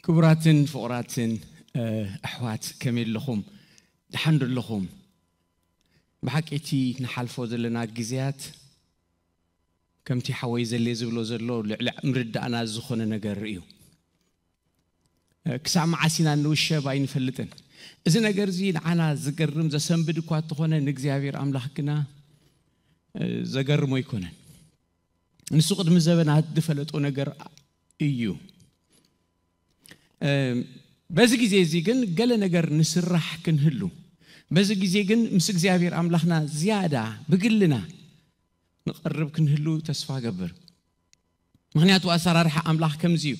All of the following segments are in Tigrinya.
ክቡራትን ፍቑራትን፣ እ፣ ኣሕዋት፣ ከመይ ኣለኹም? ደሓን ዶ ኣለኹም? ብሓቂ እቲ ንሓልፎ ዘለና ግዜያት ከምቲ ሓወይ ዘሌ ዝብሎ ዘሎ ልዕሊ ምርዳእና ዝኾነ ነገር እዩ። እ፣ ክሳብ መዓስ ኢና እንውሸብ ኣይንፈልጥን። እዚ ነገር እዚ ንዓና ዝገርም ዘሰንብድ እኳ እንተኾነ ንእግዚኣብሔር ኣምላኽ ግና፣ እ፣ ዘገርሞ ኣይኮነን። ንሱ ቅድሚ ዘበናት ዝፈለጦ ነገር እዩ። እ፣ በዚ ግዜ እዚ ግን ገለ ነገር ንስራሕ ክንህሉ፣ በዚ ግዜ ግን ምስ እግዚኣብሔር ኣምላኽና ዝያዳ ብግልና ንቐርብ ክንህሉ ተስፋ ገብር። ምኽንያቱ ኣሰራርሓ ኣምላኽ ከምዚ እዩ።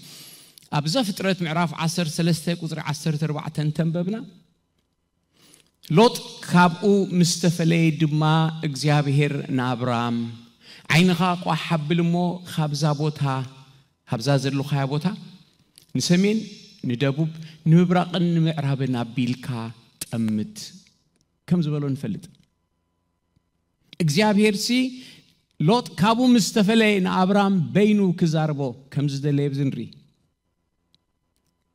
ኣብ ዘፍጥረት ምዕራፍ ዓሰርተ ሰለስተ ቁጽሪ ዓሰርተ ኣርባዕተ እንተንበብና፣ ሎጥ ካብኡ ምስ ተፈለየ ድማ እግዚኣብሔር ንኣብራም፣ ዓይንኻ ቋሕ ኣብል እሞ ካብዛ ቦታ፣ ካብዛ ዘለኻያ ቦታ ንሰሜን፣ ንደቡብ፣ ንምብራቕን ንምዕራብን ኣቢልካ ጠምት ከም ዝበሎ ንፈልጥ። እግዚኣብሔር ሲ ሎጥ ካብኡ ምስ ተፈለየ ንኣብራም በይኑ ክዛርቦ ከም ዝደለየ ኣብዚ ንርኢ።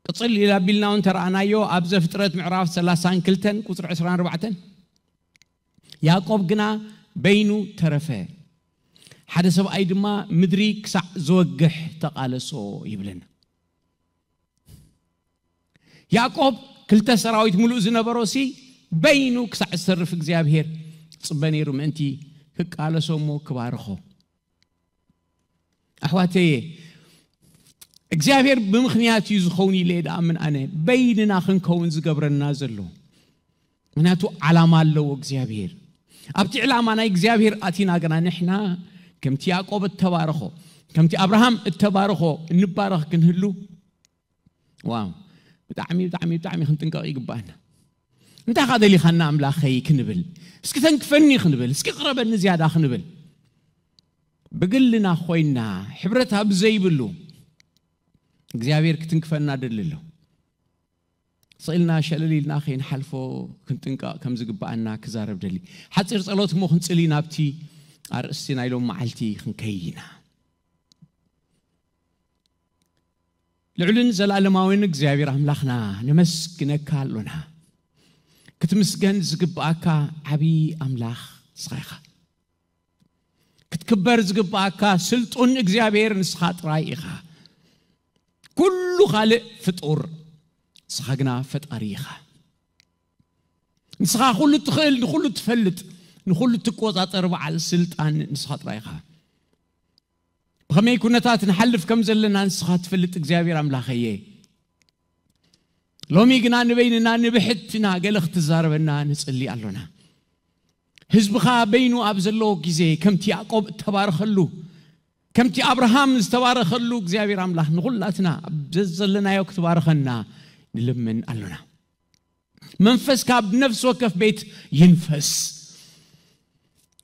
ቅጽል ኢላ ኣቢልና እውን ተረኣናዮ ኣብ ዘፍጥረት ምዕራፍ ሰላሳን ክልተን ቁጽሪ ዕስራን ኣርባዕተን። ያዕቆብ ግና በይኑ ተረፈ፣ ሓደ ሰብኣይ ድማ ምድሪ ክሳዕ ዝወግሕ ተቓለሶ ይብለና። ያዕቆብ ክልተ ሰራዊት ምሉእ ዝነበሮ ሲ በይኑ ክሳዕ ዝተርፍ እግዚኣብሔር ጽበ ነይሩ ምእንቲ ክቃለሶ እሞ ክባርኾ። ኣሕዋተየ፣ እግዚኣብሔር ብምኽንያት እዩ ዝኸውን ኢለ እየ ድኣምን ኣነ፣ በይንና ክንከውን ዝገብረና ዘሎ። ምኽንያቱ ዓላማ ኣለዎ እግዚኣብሔር። ኣብቲ ዕላማ ናይ እግዚኣብሔር ኣቲና ግና ንሕና ከምቲ ያዕቆብ እተባረኾ፣ ከምቲ ኣብርሃም እተባረኾ እንባረኽ ክንህሉ፣ ዋው፣ ብጣዕሚ፣ ብጣዕሚ፣ ብጣዕሚ ክንጥንቀቕ ይግባኣና። እንታይ ኻ ደሊኻና ኣምላኸይ ክንብል፣ እስኪ ተንክፈኒ ክንብል፣ እስኪ ቅረበኒ ዝያዳ ክንብል፣ ብግልና ኮይና ሕብረት ኣብ ዘይብሉ እግዚኣብሔር ክትንክፈና ደሊ ኣሎ። ስቕ ኢልና ሸለል ኢልና ከይንሓልፎ ክንጥንቀቕ ከም ዝግባኣና ክዛረብ ደሊ። ሓጺር ጸሎት እሞ ክንጽሊ ናብቲ ኣርእስቲ ናይ ሎም መዓልቲ ክንከይድ ኢና። ልዑልን ዘላለማዊን እግዚኣብሔር ኣምላኽና ነመስግነካ ኣሎና። ክትምስገን ዝግባኣካ ዓቢ ኣምላኽ ንስኻ ኢኻ። ክትክበር ዝግባኣካ ስልጡን እግዚኣብሔር ንስኻ ጥራይ ኢኻ። ኩሉ ካልእ ፍጡር፣ ንስኻ ግና ፈጣሪ ኢኻ። ንስኻ ኩሉ ትኽእል፣ ንኹሉ ትፈልጥ፣ ንኹሉ ትቆጻጸር በዓል ስልጣን ንስኻ ጥራይ ኢኻ። ብኸመይ ኩነታት ንሓልፍ ከም ዘለና ንስኻ ትፈልጥ እግዚኣብሔር ኣምላኸየ። ሎሚ ግና ንበይንና ንብሕትና ገለ ክትዛረበና ንጽሊ ኣሎና። ህዝብኻ በይኑ ኣብ ዘለዎ ግዜ ከምቲ ያዕቆብ እተባረኸሉ፣ ከምቲ ኣብርሃም ዝተባረኸሉ እግዚኣብሔር ኣምላኽ ንኹላትና ኣብ ዘዘለናዮ ክትባርኸና ንልምን ኣሎና። መንፈስካ ኣብ ነፍሲ ወከፍ ቤት ይንፈስ፣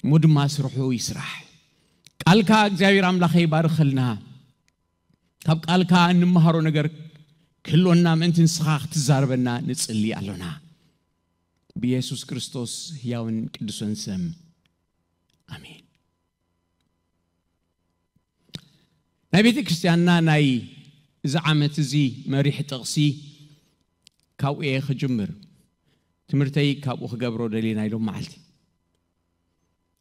እሞ ድማ ስርሑ ይስራሕ። ቃልካ እግዚኣብሔር ኣምላኸ ይባርኸልና። ካብ ቃልካ እንመሃሮ ነገር ክህልወና ምእንቲ ንስኻ ክትዛረበና ንጽሊ ኣሎና። ብየሱስ ክርስቶስ ህያውን ቅዱስን ስም፣ ኣሜን። ናይ ቤተ ክርስቲያንና ናይ እዚ ዓመት እዚ መሪሕ ጥቕሲ ካብኡ እየ ክጅምር። ትምህርተይ ካብኡ ክገብሮ ደልየ ናይ ሎም መዓልቲ።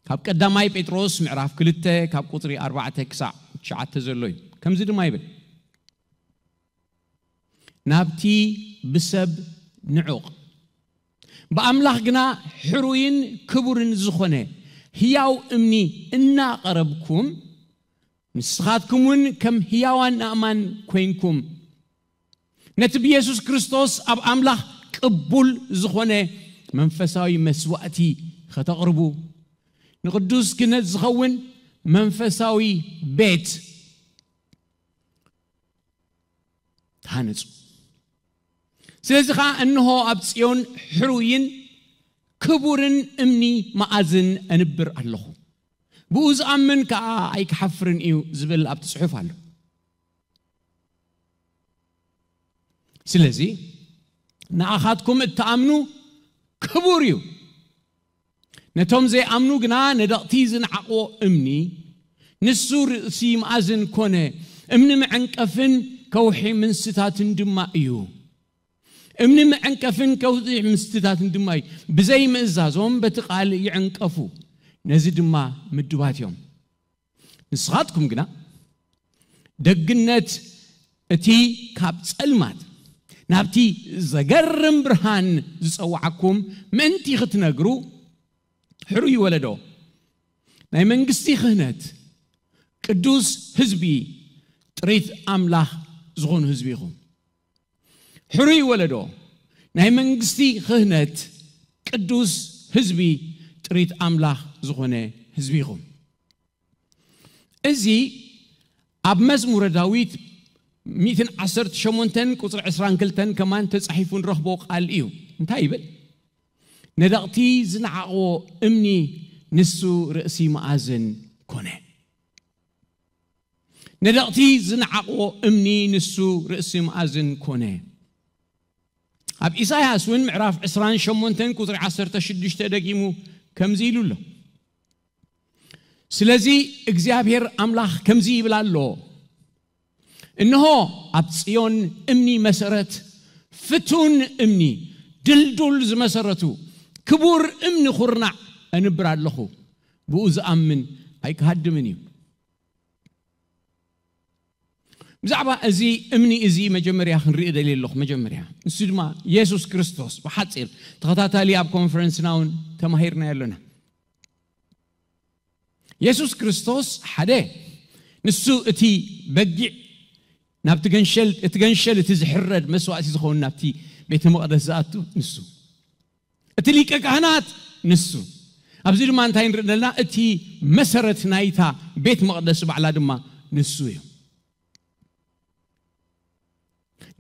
ካብ ቀዳማይ ጴጥሮስ ምዕራፍ ክልተ ካብ ቁጽሪ ኣርባዕተ ክሳዕ ትሽዓተ ዘሎ እዩ። ከምዚ ድማ ይብል፣ ናብቲ ብሰብ ንዑቕ፣ ብኣምላኽ ግና ሕሩይን ክቡርን ዝኾነ ህያው እምኒ እናቐረብኩም፣ ንስኻትኩም እውን ከም ህያዋን ኣእማን ኮይንኩም፣ ነቲ ብየሱስ ክርስቶስ ኣብ ኣምላኽ ቅቡል ዝኾነ መንፈሳዊ መስዋእቲ ኸተቕርቡ፣ ንቕዱስ ክህነት ዝኸውን መንፈሳዊ ቤት ተሃነጹ። ስለዚ ኸኣ እንሆ ኣብ ጽዮን ሕሩይን ክቡርን እምኒ መኣዝን ኣንብር ኣለኹ፣ ብኡ ዝኣምን ከኣ ኣይክሓፍርን እዩ ዝብል ኣብቲ ጽሑፍ ኣሎ። ስለዚ ንኣኻትኩም እትኣምኑ ክቡር እዩ። ነቶም ዘይኣምኑ ግና ነደቕቲ ዝነዓቕዎ እምኒ፣ ንሱ ርእሲ መኣዝን ኮነ፣ እምኒ መዐንቀፍን ከውሒ ምንስታትን ድማ እዩ። እምኒ መዐንቀፍን ከውሒ ምንስታትን ድማ እዩ። ብዘይ ምእዛዞም በቲ ቃል ይዕንቀፉ፣ ነዚ ድማ ምድባት እዮም። ንስኻትኩም ግና ደግነት እቲ ካብ ጸልማት ናብቲ ዘገርም ብርሃን ዝጸዋዓኩም ምእንቲ ክትነግሩ፣ ሕሩይ ወለዶ፣ ናይ መንግስቲ ክህነት፣ ቅዱስ ህዝቢ፣ ጥሪት ኣምላኽ ዝኾኑ ህዝቢ ኢኹም። ሕሩይ ወለዶ፣ ናይ መንግስቲ ክህነት፣ ቅዱስ ህዝቢ፣ ጥሪት ኣምላኽ ዝኾነ ህዝቢ ኢኹም። እዚ ኣብ መዝሙረ ዳዊት ሚእትን ዓሰርተ ሸሞንተን ቁጽሪ ዕስራን ክልተን ከማን ተጻሒፉ ንረኽቦ ቃል እዩ። እንታይ ይብል? ነደቕቲ ዝነዓቕዎ እምኒ ንሱ ርእሲ መኣዝን ኮነ። ነደቕቲ ዝነዓቕዎ እምኒ ንሱ ርእሲ መኣዝን ኮነ። ኣብ ኢሳያስ እውን ምዕራፍ ዕስራን ሸሞንተን ቁጽሪ ዓሰርተ ሽዱሽተ ደጊሙ ከምዚ ኢሉ ኣሎ። ስለዚ እግዚኣብሔር ኣምላኽ ከምዚ ይብል ኣሎ፣ እንሆ ኣብ ጽዮን እምኒ መሰረት፣ ፍቱን እምኒ፣ ድልዱል ዝመሰረቱ፣ ክቡር እምኒ ኩርናዕ ኣንብር ኣለኹ፣ ብኡ ዝኣምን ኣይክሃድምን እዩ። ብዛዕባ እዚ እምኒ እዚ መጀመርያ ክንርኢ ደልየ ኣለኹ። መጀመርያ ንሱ ድማ የሱስ ክርስቶስ። ብሓጺር ተኸታታሊ ኣብ ኮንፈረንስና እውን ተማሂርና ኣለና። የሱስ ክርስቶስ ሓደ፣ ንሱ እቲ በጊዕ ናብቲ ገንሸል፣ እቲ ገንሸል እቲ ዝሕረድ መስዋእቲ ዝኸውን ናብቲ ቤተ መቕደስ ዝኣቱ ንሱ። እቲ ሊቀ ካህናት ንሱ። ኣብዚ ድማ እንታይ ንርኢ ዘለና? እቲ መሰረት ናይታ ቤት መቕደስ ባዕላ ድማ ንሱ እዩ።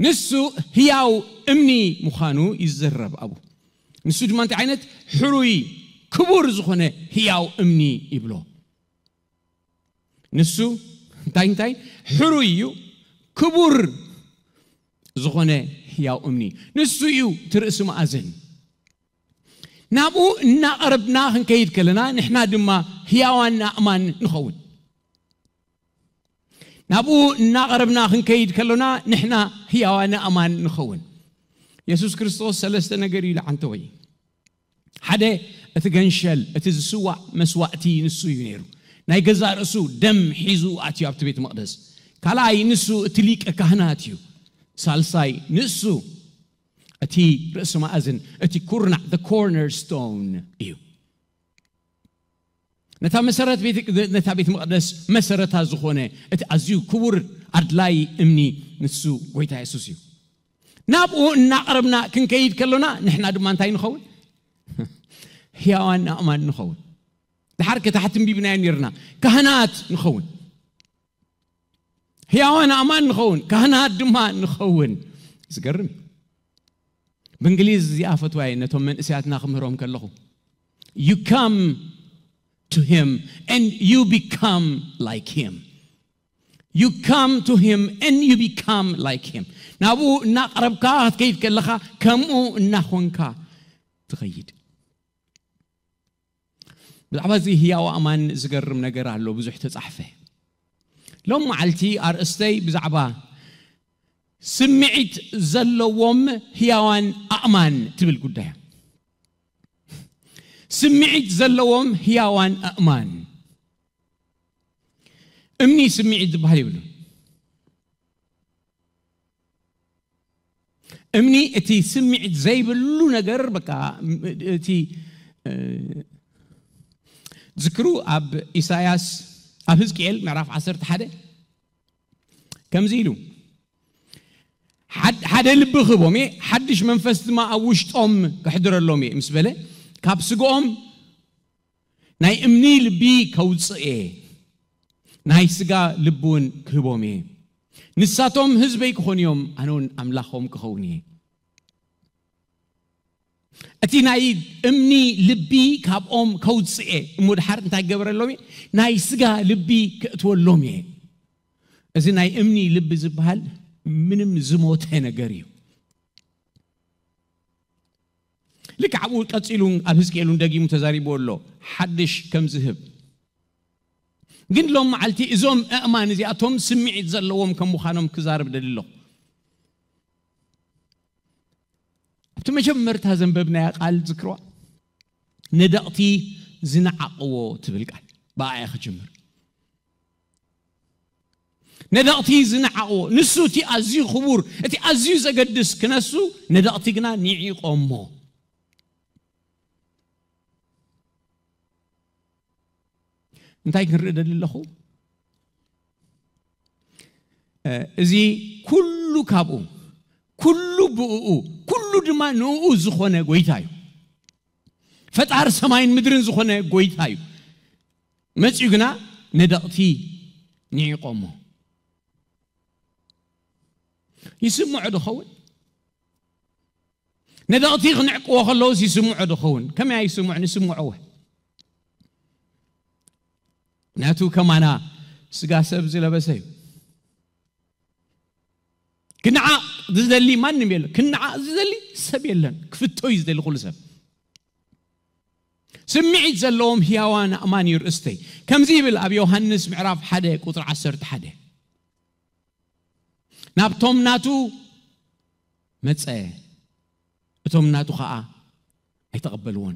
ንሱ ህያው እምኒ ምዃኑ ይዘረብ ኣብኡ። ንሱ ድማ እንታይ ዓይነት ሕሩይ ክቡር ዝኾነ ህያው እምኒ ይብሎ። ንሱ እንታይ እንታይ ሕሩይ እዩ፣ ክቡር ዝኾነ ህያው እምኒ ንሱ እዩ። እቲ ርእሲ መኣዝን ናብኡ እናቐረብና ክንከይድ ከለና ንሕና ድማ ህያዋን ኣእማን ንኸውን። ናብኡ እናቐረብና ክንከይድ ከለና ንሕና ህያዋን ኣእማን ንኸውን። የሱስ ክርስቶስ ሰለስተ ነገር እዩ ለዓንተወይ። ሓደ፣ እቲ ገንሸል፣ እቲ ዝስዋዕ መስዋእቲ ንሱ እዩ ነይሩ። ናይ ገዛ ርእሱ ደም ሒዙ ኣትዩ ኣብቲ ቤት መቕደስ። ካልኣይ፣ ንሱ እቲ ሊቀ ካህናት እዩ። ሳልሳይ፣ ንሱ እቲ ርእሲ መኣዝን፣ እቲ ኩርናዕ፣ the cornerstone እዩ። ነታ መሰረት ቤት፣ ነታ ቤት መቕደስ መሰረታ ዝኾነ እቲ ኣዝዩ ክቡር ኣድላይ እምኒ ንሱ ጎይታ የሱስ እዩ። ናብኡ እናቐረብና ክንከይድ ከሎና ንሕና ድማ እንታይ ንኸውን? ህያዋን ኣእማን ንኸውን። ድሓር ከ ታሕቲ እንቢብናዮ ነርና፣ ካህናት ንኸውን። ህያዋን ኣእማን ንኸውን፣ ካህናት ድማ ንኸውን። ዝገርም እዩ። ብእንግሊዝ እዚኣ ፈትዋይ ነቶም መንእሰያትና ክምህሮም ከለኹ፣ you come to him and you become like him. You come to him and you become like him. ናብኡ እናቐረብካ ክትከይድ ከለኻ ከምኡ እናኾንካ ትኸይድ። ብዛዕባ እዚ ህያው ኣእማን ዝገርም ነገር ኣሎ፣ ብዙሕ ተጻሕፈ። ሎም መዓልቲ ኣርእስተይ ብዛዕባ ስምዒት ዘለዎም ህያዋን ኣእማን ትብል ጉዳይ እያ። ስምዒት ዘለዎም ህያዋን ኣእማን። እምኒ ስምዒት ዝበሃል የብሉን። እምኒ እቲ ስምዒት ዘይብሉ ነገር፣ በቃ እቲ ዝክሩ ኣብ ኢሳያስ፣ ኣብ ህዝቅኤል ምዕራፍ ዓሰርተ ሓደ ከምዚ ኢሉ፣ ሓደ ልቢ ክህቦም እየ፣ ሓድሽ መንፈስ ድማ ኣብ ውሽጦም ከሕድረሎም እየ ምስ በለ፣ ካብ ስግኦም ናይ እምኒ ልቢ ከውፅእ እየ፣ ናይ ስጋ ልቢ እውን ክህቦም እየ። ንሳቶም ህዝበይ ክኾኑ እዮም፣ ኣነ እውን ኣምላኾም ክኸውን እየ። እቲ ናይ እምኒ ልቢ ካብኦም ከውፅእ እየ እሞ፣ ድሓር እንታይ ገበረሎም እየ? ናይ ስጋ ልቢ ክእትወሎም እየ። እዚ ናይ እምኒ ልቢ ዝበሃል ምንም ዝሞተ ነገር እዩ። ልክዕ ኣብኡ ቀፂሉ ኣብ ህዝቅኤል እውን ደጊሙ ተዛሪቡ ኣሎ፣ ሓድሽ ከም ዝህብ። ግን ሎም መዓልቲ እዞም ኣእማን እዚኣቶም ስምዒት ዘለዎም ከም ምዃኖም ክዛረብ ደሊ ኣለኹ። ኣብቲ መጀመርታ ዘንበብናያ ቃል ዝክርዋ፣ ነደቕቲ ዝነዓቕዎ ትብል ቃል ብኣያ ክጅምር። ነደቕቲ ዝነዓቕዎ፣ ንሱ እቲ ኣዝዩ ክቡር፣ እቲ ኣዝዩ ዘገድስ ክነሱ፣ ነደቕቲ ግና ንዒቖሞ። እንታይ ክንርኢ ደሊ ኣለኹ? እ፣ እዚ ኩሉ ካብኡ፣ ኩሉ ብእኡ፣ ኩሉ ድማ ንእኡ ዝኾነ ጎይታ እዩ። ፈጣር ሰማይን ምድርን ዝኾነ ጎይታ እዩ። መጺኡ ግና ነደቕቲ ንዒቖሞ። ይስምዖ ዶ ኸውን? ነደቕቲ ክንዕቅዎ ከለውስ ይስምዖ ዶ ኸውን? ከመይ ኣይስምዖ? ንስምዖ ወ። ናቱ ከማና ስጋ ሰብ ዝለበሰ እዩ። ክነዓቕ ዝደሊ ማንም የለን። ክነዓቕ ዝደሊ ሰብ የለን። ክፍቶ እዩ ዝደሊ ኩሉ ሰብ። ስምዒት ዘለዎም ህያዋን ኣእማን እዩ ርእስተይ። ከምዚ ይብል ኣብ ዮሃንስ ምዕራፍ ሓደ ቁጽሪ ዓሰርተ ሓደ፣ ናብቶም ናቱ መጸ፣ እቶም ናቱ ኸኣ ኣይተቐበልዎን።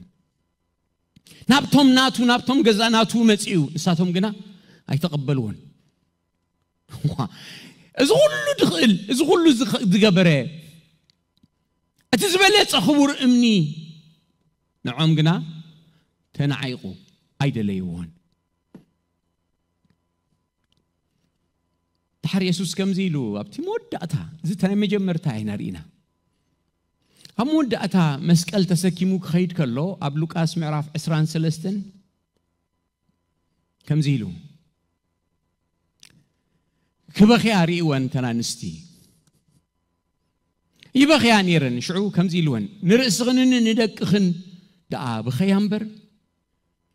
ናብቶም ናቱ፣ ናብቶም ገዛ ናቱ መጺኡ፣ ንሳቶም ግና ኣይተቐበልዎን። ዋ፣ እዚ ኩሉ ድኽእል፣ እዚ ኩሉ ዝኸ-፣ ዝገበረ፣ እቲ ዝበለጸ ክቡር እምኒ፣ ንዖም ግና ተናዒቑ፣ ኣይደለይዎን። ድሓር የሱስ ከምዚ ኢሉ ኣብቲ መወዳእታ፣ እዚ እቲ ናይ መጀመርታ ኢና ርኢና። ኣብ መወዳእታ መስቀል ተሰኪሙ ክኸይድ ከሎ፣ ኣብ ሉቃስ ምዕራፍ ዕስራን ሰለስተን ከምዚ ኢሉ፣ ክበኽያ ርእይወን እተን ኣንስቲ። ይበኽያ ነይረን። ሽዑ ከምዚ ኢልወን፣ "ንርእስኽንን ንደቅኽን ደኣ ብኸያ እምበር፣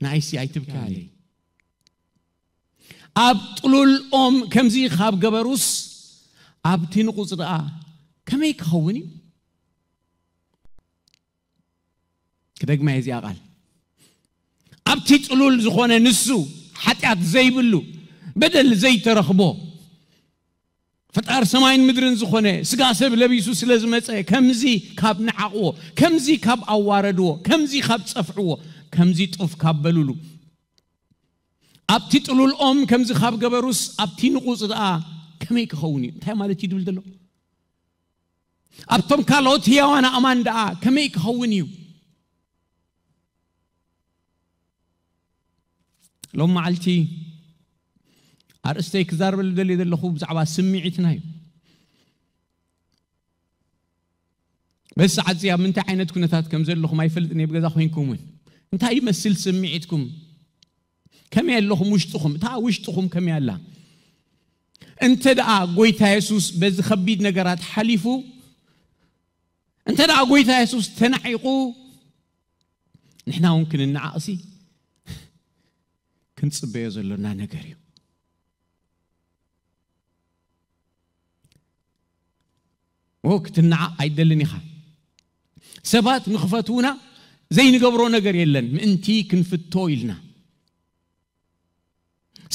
ንኣይሲ ኣይትብክያለይ። ኣብ ጥሉል ኦም ከምዚ ካብ ገበሩስ፣ ኣብቲ ንቑጽ ደኣ ከመይ ክኸውን እዩ?" ክደግማ እየ እዚኣ ቃል። ኣብቲ ጥሉል ዝኾነ ንሱ፣ ሓጢኣት ዘይብሉ፣ በደል ዘይተረኽቦ፣ ፈጣር ሰማይን ምድርን ዝኾነ ስጋ ሰብ ለቢሱ ስለ ዝመጸ፣ ከምዚ ካብ ነዓቕዎ፣ ከምዚ ካብ ኣዋረድዎ፣ ከምዚ ካብ ጸፍዕዎ፣ ከምዚ ጡፍ ካብ በሉሉ፣ ኣብቲ ጥሉል ኦም ከምዚ ካብ ገበሩስ፣ ኣብቲ ንቑጽ ደኣ ከመይ ክኸውን እዩ? እንታይ ማለት እዩ ድብል ዘሎ? ኣብቶም ካልኦት ህያዋን ኣእማን ደኣ ከመይ ክኸውን እዩ? ሎም መዓልቲ ኣርእስተይ ክዛረበሉ ደልየ ዘለኹ ብዛዕባ ስምዒትና እዩ። በዚ ሰዓት እዚ ኣብ ምንታይ ዓይነት ኩነታት ከም ዘለኹም ኣይፈልጥን እየ፣ ብገዛ ኮይንኩም እውን። እንታይ ይመስል ስምዒትኩም? ከመይ ኣለኹም ውሽጥኹም? እታ ውሽጥኹም ከመይ ኣላ? እንተ ደኣ ጎይታ የሱስ በዚ ከቢድ ነገራት ሓሊፉ፣ እንተ ደኣ ጎይታ የሱስ ተናዒቑ፣ ንሕና እውን ክንነዓቕሲ ክንጽበዮ ዘሎና ነገር እዩ። ኦ፣ ክትነዓቕ ኣይደልን ኢኻ። ሰባት ንኽፈትዉና ዘይንገብሮ ነገር የለን፣ ምእንቲ ክንፍቶ ኢልና።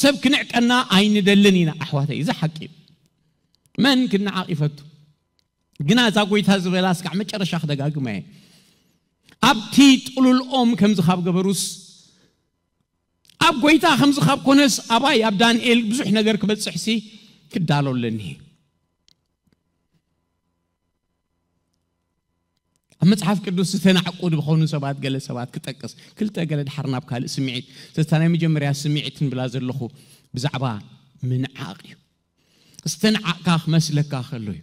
ሰብ ክንዕቀና ኣይንደልን ኢና፣ ኣሕዋተይ፣ እዚ ሓቂ እዩ። መን ክነዓቕ ይፈቱ? ግና እዛ ጎይታ ዝበላ እስካዕ መጨረሻ ክደጋግማ እየ። ኣብቲ ጥሉል ኦም ከምዚ ካብ ገበሩስ፣ ኣብ ጎይታ ከምዚ ካብ ኮነስ፣ ኣባይ ኣብ ዳንኤል ብዙሕ ነገር ክበጽሕሲ ክዳሎ ኣለኒ። ኣብ መጽሓፍ ቅዱስ ዝተናዕቁ ዝኾኑ ሰባት፣ ገለ ሰባት ክጠቅስ፣ ክልተ ገለ ድሓር ናብ ካልእ ስምዒት። ስለዚ እታ ናይ መጀመርያ ስምዒት ንብላ ዘለኹ ብዛዕባ ምንዓቕ እዩ። ዝተናዕቕካ ክመስለካ ከሎ እዩ።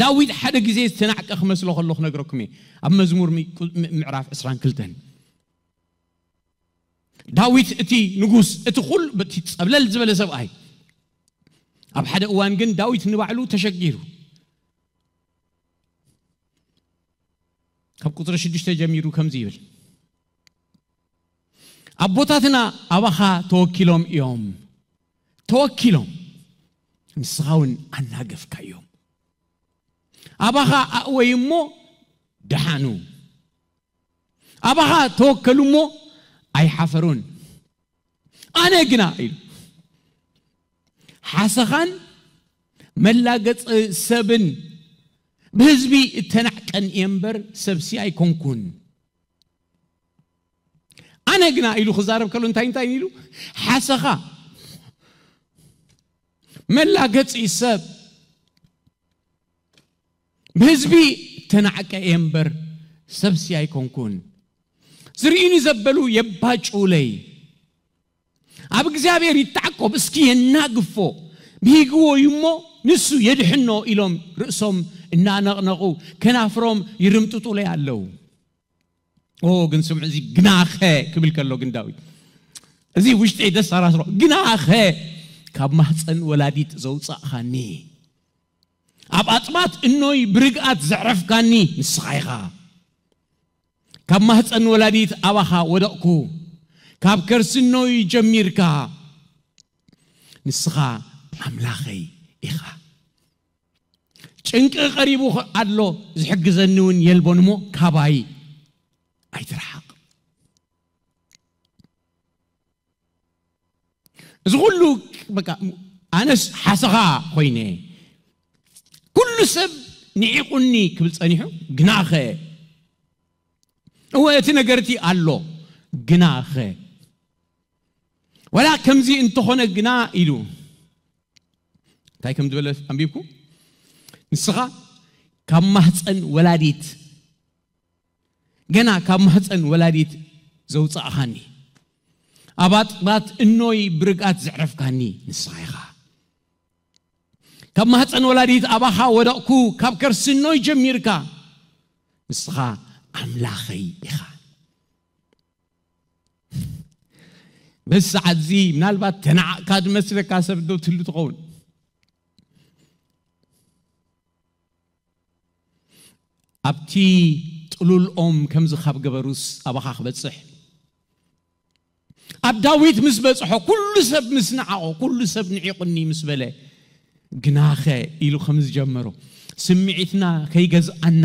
ዳዊት ሓደ ግዜ ዝተናዕቀ ክመስሎ ከሎ ክነግረኩም እየ። ኣብ መዝሙር ሚ-፣ ሚ-፣ ምዕራፍ ዕስራን ክልተን። ዳዊት እቲ ንጉስ፣ እቲ ኩል፣ እቲ ጸብለል ዝበለ ሰብኣይ። ኣብ ሓደ እዋን ግን ዳዊት ንባዕሉ ተሸጊሩ። ካብ ቁጽሪ ሽዱሽተ ጀሚሩ ከምዚ ይብል፣ "ኣቦታትና ኣባኻ ተወኪሎም እዮም፣ ተወኪሎም፣ ንስኻ እውን ኣናገፍካዮም። ኣባኻ ኣእወዩ እሞ ደሓኑ፣ ኣባኻ ተወከሉ እሞ ኣይሓፈሩን፣ ኣነ ግና ኢሉ፣ ሓሰኻን መላገፂ ሰብን ብህዝቢ እተናዕቀን እየ እምበር፣ ሰብሲ ኣይኮንኩን። ኣነ ግና ኢሉ ክዛረብ ከሎ እንታይ እንታይ ኢሉ? ሓሰኻ፣ መላገፂ ሰብ፣ ብህዝቢ ተናዕቀ እየ እምበር፣ ሰብሲ ኣይኮንኩን። ዝርእዩኒ ዘበሉ የባጭውለይ። ኣብ እግዚኣብሔር ይተዓቆብ፣ እስኪ የናግፎ፣ ብሂግዎ እዩ እሞ ንሱ የድሕኖ ኢሎም ርእሶም እናነቕነቑ ከናፍሮም ይርምጥጡለይ ኣለዉ። ኦ ግን ስምዑ፣ እዚ ግናኸ ክብል ከሎ ግን ዳዊት፣ እዚ ውሽጠይ ደስ ኣራስሮ፣ ግናኸ ካብ ማህፀን ወላዲት ዘውፃእኻኒ፣ ኣብ ኣጥባት እኖይ ብርግኣት ዘዕረፍካኒ ንስኻ ኢኻ። ካብ ማህፀን ወላዲት ኣባኻ ወደቕኩ፣ ካብ ከርሲ እኖይ ጀሚርካ ንስኻ ኣምላኸይ ኢኻ። ጭንቂ ቀሪቡ ኣሎ፣ ዝሕግዘኒ እውን የልቦን እሞ ካባይ ኣይትርሓቕ። እዚ ኩሉ በቃ ኣነስ ሓሰኻ ኮይነ፣ ኩሉ ሰብ ንዒቑኒ ክብል ጸኒሑ፣ ግናኸ፣ እወ እቲ ነገርቲ ኣሎ፣ ግናኸ፣ ወላ ከምዚ እንተኾነ ግና ኢሉ እንታይ ከም ዝበለ ኣንቢብኩ? ንስኻ ካብ ማህፀን ወላዲት፣ ገና ካብ ማህፀን ወላዲት ዘውፃእኻኒ፣ ኣብ ኣጥባት እኖይ ብርግኣት ዘዕረፍካኒ ንስኻ ኢኻ። ካብ ማህፀን ወላዲት ኣባኻ ወደቕኩ፣ ካብ ከርሲ እኖይ ጀሚርካ ንስኻ ኣምላኸይ ኢኻ። በዚ ሰዓት እዚ ምናልባት ተናዕቕካ ዝመስለካ ሰብ ዶ ትህሉ ትኸውን? ኣብቲ ጥሉል ኦም ከምዚ ካብ ገበሩስ ኣባኻ ክበጽሕ? ኣብ ዳዊት ምስ በጽሖ፣ ኩሉ ሰብ ምስ ነዓቖ፣ ኩሉ ሰብ ንዒቑኒ ምስ በለ፣ ግናኸ ኢሉ ከም ዝጀመሮ፣ ስምዒትና ከይገዝኣና፣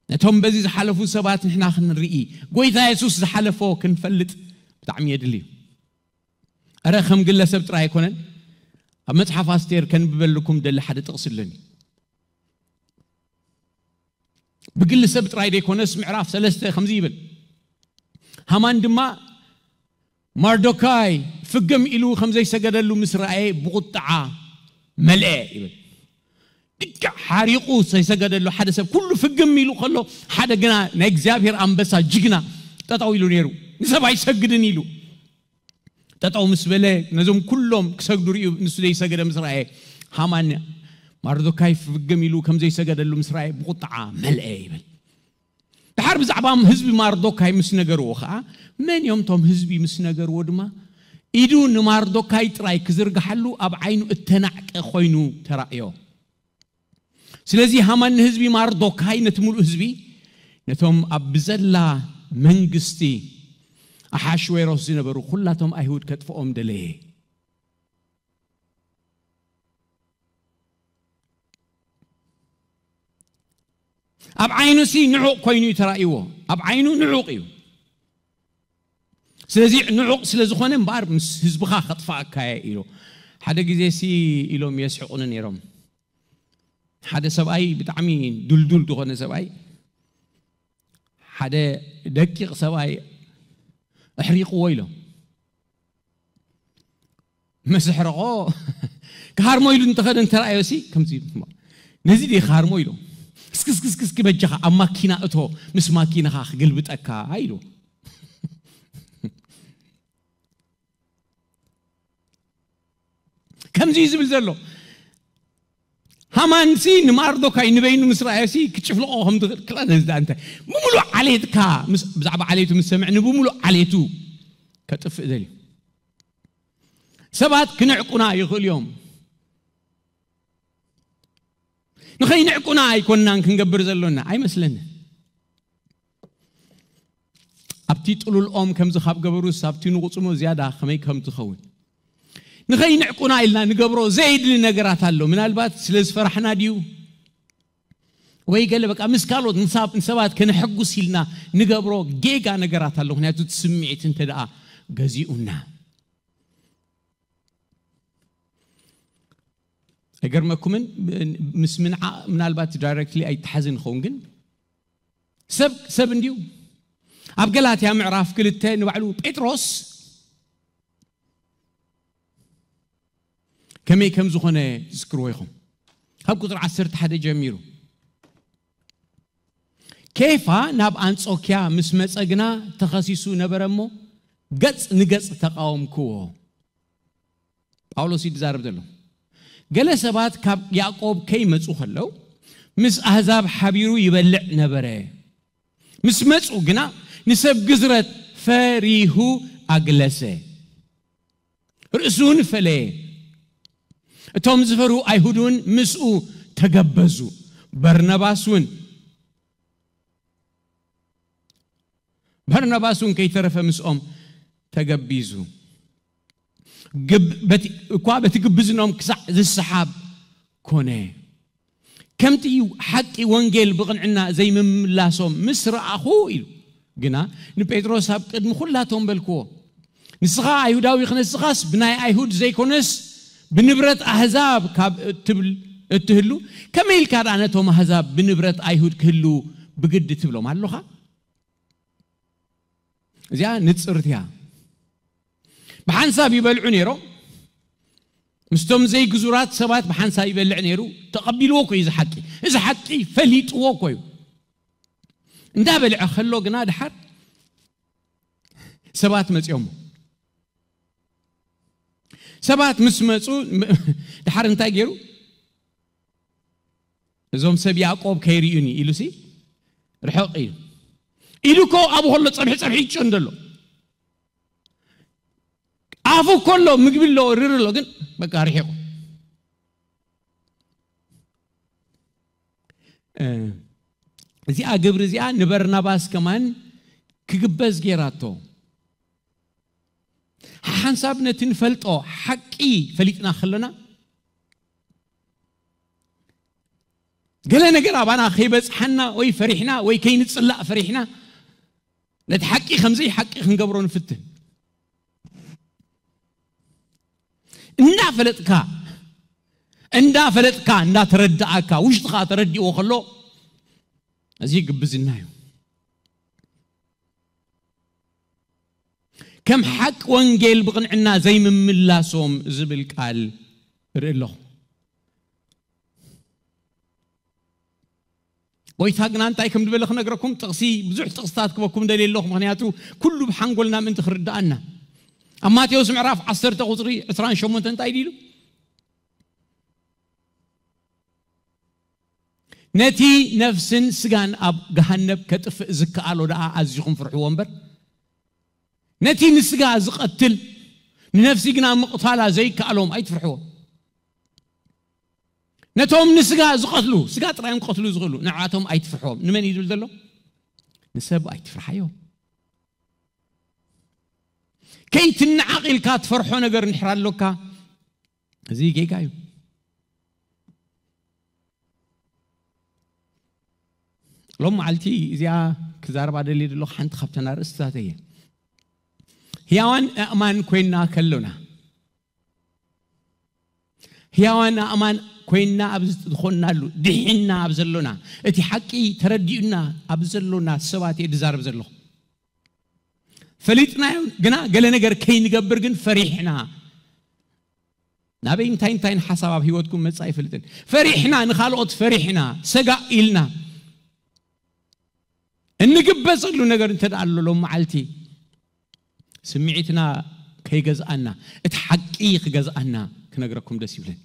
ነቶም በዚ ዝሓለፉ ሰባት ንሕና ክንርኢ፣ ጎይታ የሱስ ዝሓለፎ ክንፈልጥ ብጣዕሚ የድሊ እዩ። እረ ከም ግለሰብ ጥራይ ኣይኮነን፣ ኣብ መጽሓፍ ኣስቴር ከንብበልኩም ደሊ ሓደ ጥቕሲ ኣለኒ። ብግለሰብ ጥራይ ዘይኮነስ ምዕራፍ ሰለስተ ከምዚ ይብል፣ ሃማን ድማ ማርዶካይ ፍግም ኢሉ ከም ዘይሰገደሉ ምስ ረኣየ ብቑጥዓ መልአ ይብል። ልክዕ ሓሪቑ ዘይሰገደሉ ሓደ ሰብ፣ ኩሉ ፍግም ኢሉ ከሎ፣ ሓደ ግና ናይ እግዚኣብሔር ኣንበሳ ጅግና ጠጠው ኢሉ ነይሩ። ንሰብ ኣይሰግድን ኢሉ ጠጠው ምስ በለ፣ ነዞም ኩሎም ክሰግዱ ርእዩ፣ ንሱ ዘይሰገደ ምስ ረኣየ፣ ሃማን ማርዶካይ ፍግም ኢሉ ከም ዘይሰገደሉ ምስ ረኣየ ብቑጥዓ መልአ ይብል። ድሓር ብዛዕባ ህዝቢ ማርዶካይ ምስ ነገርዎ ኸዓ፣ መን እዮም እቶም ህዝቢ ምስ ነገርዎ ድማ፣ ኢዱ ንማርዶካይ ጥራይ ክዝርግሓሉ ኣብ ዓይኑ እተናዕቀ ኮይኑ ተራእዮ። ስለዚ ሃማን ንህዝቢ ማርዶካይ፣ ነቲ ምሉእ ህዝቢ፣ ነቶም ኣብ ብዘላ መንግስቲ ኣሓሽዌሮስ ዝነበሩ ኩላቶም ኣይሁድ ከጥፍኦም ደለየ። ኣብ ዓይኑ ሲ ንዑቕ ኮይኑ እዩ ተራእይዎ። ኣብ ዓይኑ ንዑቕ እዩ። ስለዚ ንዑቕ ስለ ዝኾነ እምበኣር ምስ ህዝብኻ ከጥፋእካ እየ ኢሉ። ሓደ ግዜ ሲ ኢሎም የስሕቑኒ ነይሮም። ሓደ ሰብኣይ፣ ብጣዕሚ ዱልዱል ዝኾነ ሰብኣይ፣ ሓደ ደቂቕ ሰብኣይ ኣሕሪቕዎ ኢሎም ምስ ኣሕረቖ፣ ክሃርሞ ኢሉ እንተኸደ እንተረኣዮ ሲ ከምዚ፣ ነዚ ድየ ክሃርሞ ኢሎም፣ እስኪ እስኪ እስኪ እስኪ በጃኻ ኣብ ማኪና እቶ፣ ምስ ማኪናኻ ክግልብጠካ ኢሉ። ከምዚ እዩ ዝብል ዘሎ። ሃማንሲ ንማርዶካይ ንበይኑ ምስ ረኣዮሲ ክጭፍልቆ ከም ዝኽእል ክላ ነዚ ደኣ እንታይ ብምሉእ ዓሌትካ ምስ፣ ብዛዕባ ዓሌቱ ምስ ሰምዕ ንብምሉእ ዓሌቱ ከጥፍእ ደልዩ። ሰባት ክንዕቁና ይኽእሉ እዮም። ንኸይንዕቁና ኣይኮንናን ክንገብር ዘሎና ኣይመስለንን። ኣብቲ ጥሉል ኦም ከምዚ ካብ ገበሩስ ኣብቲ ንቑጽሞ ዝያዳ ከመይ ከም ትኸውን? ንኸይንዕቁና ኢልና ንገብሮ ዘየድሊ ነገራት ኣሎ። ምናልባት ስለ ዝፈራሕና ድዩ? ወይ ገለ በቃ ምስ ካልኦት ንሳብ-፣ ንሰባት ከነሐጉስ ኢልና ንገብሮ ጌጋ ነገራት ኣሎ። ምክንያቱ እቲ ስምዒት እንተ ደኣ ገዚኡና። ኣይገርመኩምን? ምስ ምንዓ ምናልባት ዳይሬክትሊ ኣይተሓዝን ይኸውን፣ ግን ሰብ ሰብ እንዲዩ። ኣብ ገላትያ ምዕራፍ ክልተ ንባዕሉ ጴጥሮስ ከመይ ከም ዝኾነ ዝዝክርዎ ኢኹም። ካብ ቁፅሪ ዓሰርተ ሓደ ጀሚሩ፣ ኬፋ ናብ ኣንጾኪያ ምስ መጸ ግና ተኸሲሱ ነበረ እሞ፣ ገጽ ንገጽ ተቃወምክዎ። ጳውሎስ እዩ ዝዛረብ ዘሎ። ገለ ሰባት ካብ ያዕቆብ ከይመጹ ከለዉ፣ ምስ ኣህዛብ ሓቢሩ ይበልዕ ነበረ። ምስ መጹ ግና ንሰብ ግዝረት ፈሪሁ ኣግለሰ። ርእሱ እውን ፈለየ። እቶም ዝፈርሁ ኣይሁድ እውን ምስኡ ተገበዙ። በርነባስ እውን በርነባስ እውን ከይተረፈ ምስኦም ተገቢዙ። ግብ- በቲ- እኳ በቲ ግብዝኖም ክሳዕ ዝሰሓብ ኮነ። ከምቲ ሓቂ ወንጌል ብቕንዕና ዘይምምላሶም ምስ ረኣኹ ኢሉ ግና ንጴጥሮስ ኣብ ቅድሚ ኩላቶም በልክዎ፣ ንስኻ ኣይሁዳዊ ክነስኻስ ብናይ ኣይሁድ ዘይኮነስ ብንብረት ኣህዛብ ካብ እትብል እትህሉ፣ ከመይ ኢልካ ደኣ ነቶም ኣህዛብ ብንብረት ኣይሁድ ክህሉ ብግዲ ትብሎም ኣሎኻ? እዚኣ ንጽርትያ። ብሓንሳብ ይበልዑ ነይሮም። ምስቶም ዘይግዙራት ሰባት ብሓንሳብ ይበልዕ ነይሩ። ተቐቢልዎ እኮ እዩ እዚ ሓቂ። እዚ ሓቂ ፈሊጥዎ እኮ እዩ። እንዳበልዐ ከሎ ግና ድሓር ሰባት መጺኦም። ሰባት ምስ መጹ ድሓር እንታይ ገይሩ? እዞም ሰብ ያዕቆብ ከይርእዩኒ ኢሉሲ ርሕቕ ኢሉ። ኢዱ እኮ ኣብኡ ከሎ ጸብሒ ጸብሒ ይጭን ዘሎ። ኣፉ ከሎ ምግቢ ኣሎ፣ ርር ኣሎ፣ ግን በቃ ርሒቑ። እ፣ እዚኣ ግብሪ እዚኣ ንበርናባስ ከማን ክግበዝ ገይራቶ። ሓንሳብ ነቲ ንፈልጦ ሓቂ ፈሊጥና ከለና፣ ገለ ነገር ኣባና ከይበጽሓና ወይ ፈሪሕና ወይ ከይንጽላእ ፈሪሕና፣ ነቲ ሓቂ ከምዘይ ሓቂ ክንገብሮ ንፍትን። እንዳፈለጥካ እንዳፈለጥካ እንዳተረዳኣካ ውሽጥኻ ተረዲእዎ ከሎ፣ እዚ ግብዝና እዩ። ከም ሓቂ ወንጌል ብቕንዕና ዘይምምላሶም ዝብል ቃል ርኢ ኣለኹ። ጎይታ ግና እንታይ ከም ዝበለ ክነግረኩም፣ ጥቕሲ፣ ብዙሕ ጥቕስታት ክበኩም ደልየ ኣለኹ፣ ምኽንያቱ ኩሉ ብሓንጎልና ምእንቲ ክርድኣና። ኣብ ማቴዎስ ምዕራፍ ዓሰርተ ቁጽሪ ዕስራን ሸሞንተን እንታይ ኢሉ? ነቲ ነፍስን ስጋን ኣብ ገሃነብ ከጥፍእ ዝከኣሎ ደኣ ኣዚኹም ፍርሕዎ እምበር፣ ነቲ ንስጋ ዝቐትል ንነፍሲ ግና ምቕታላ ዘይከኣሎም ኣይትፍርሕዎ። ነቶም ንስጋ ዝቐትሉ፣ ስጋ ጥራዮም ክቐትሉ ዝኽእሉ፣ ንዓቶም ኣይትፍርሕዎም። ንመን እዩ ዝብል ዘሎ? ንሰብ ኣይትፍርሓዮ። ከይትነዓቕ ኢልካ ትፈርሖ ነገር እንድሕር ኣሎካ፣ እዚ ጌጋ እዩ። ሎም መዓልቲ እዚኣ ክዛረባ ደልየ ዘለኹ ሓንቲ ካብተን ኣርእስትታት እየ። ህያዋን ኣእማን ኮይንና ከሎና፣ ህያዋን ኣእማን ኮይንና ኣብ ዝኾንናሉ፣ ድሒንና ኣብ ዘሎና፣ እቲ ሓቂ ተረዲኡና ኣብ ዘሎና ሰባት እየ ዝዛረብ ዘለኹ። ፈሊጥናዮ ግና ገለ ነገር ከይንገብር ግን ፈሪሕና። ናበይ እንታይ እንታይ ሓሳብ ኣብ ህይወትኩም መጻ ኣይፈልጥን። ፈሪሕና፣ ንኻልኦት ፈሪሕና፣ ሰጋእ ኢልና። እንግበጸሉ ነገር እንተ ደኣ ኣሎ ሎም መዓልቲ ስምዒትና ከይገዝኣና፣ እቲ ሓቂ ክገዝኣና ክነግረኩም ደስ ይብለኒ።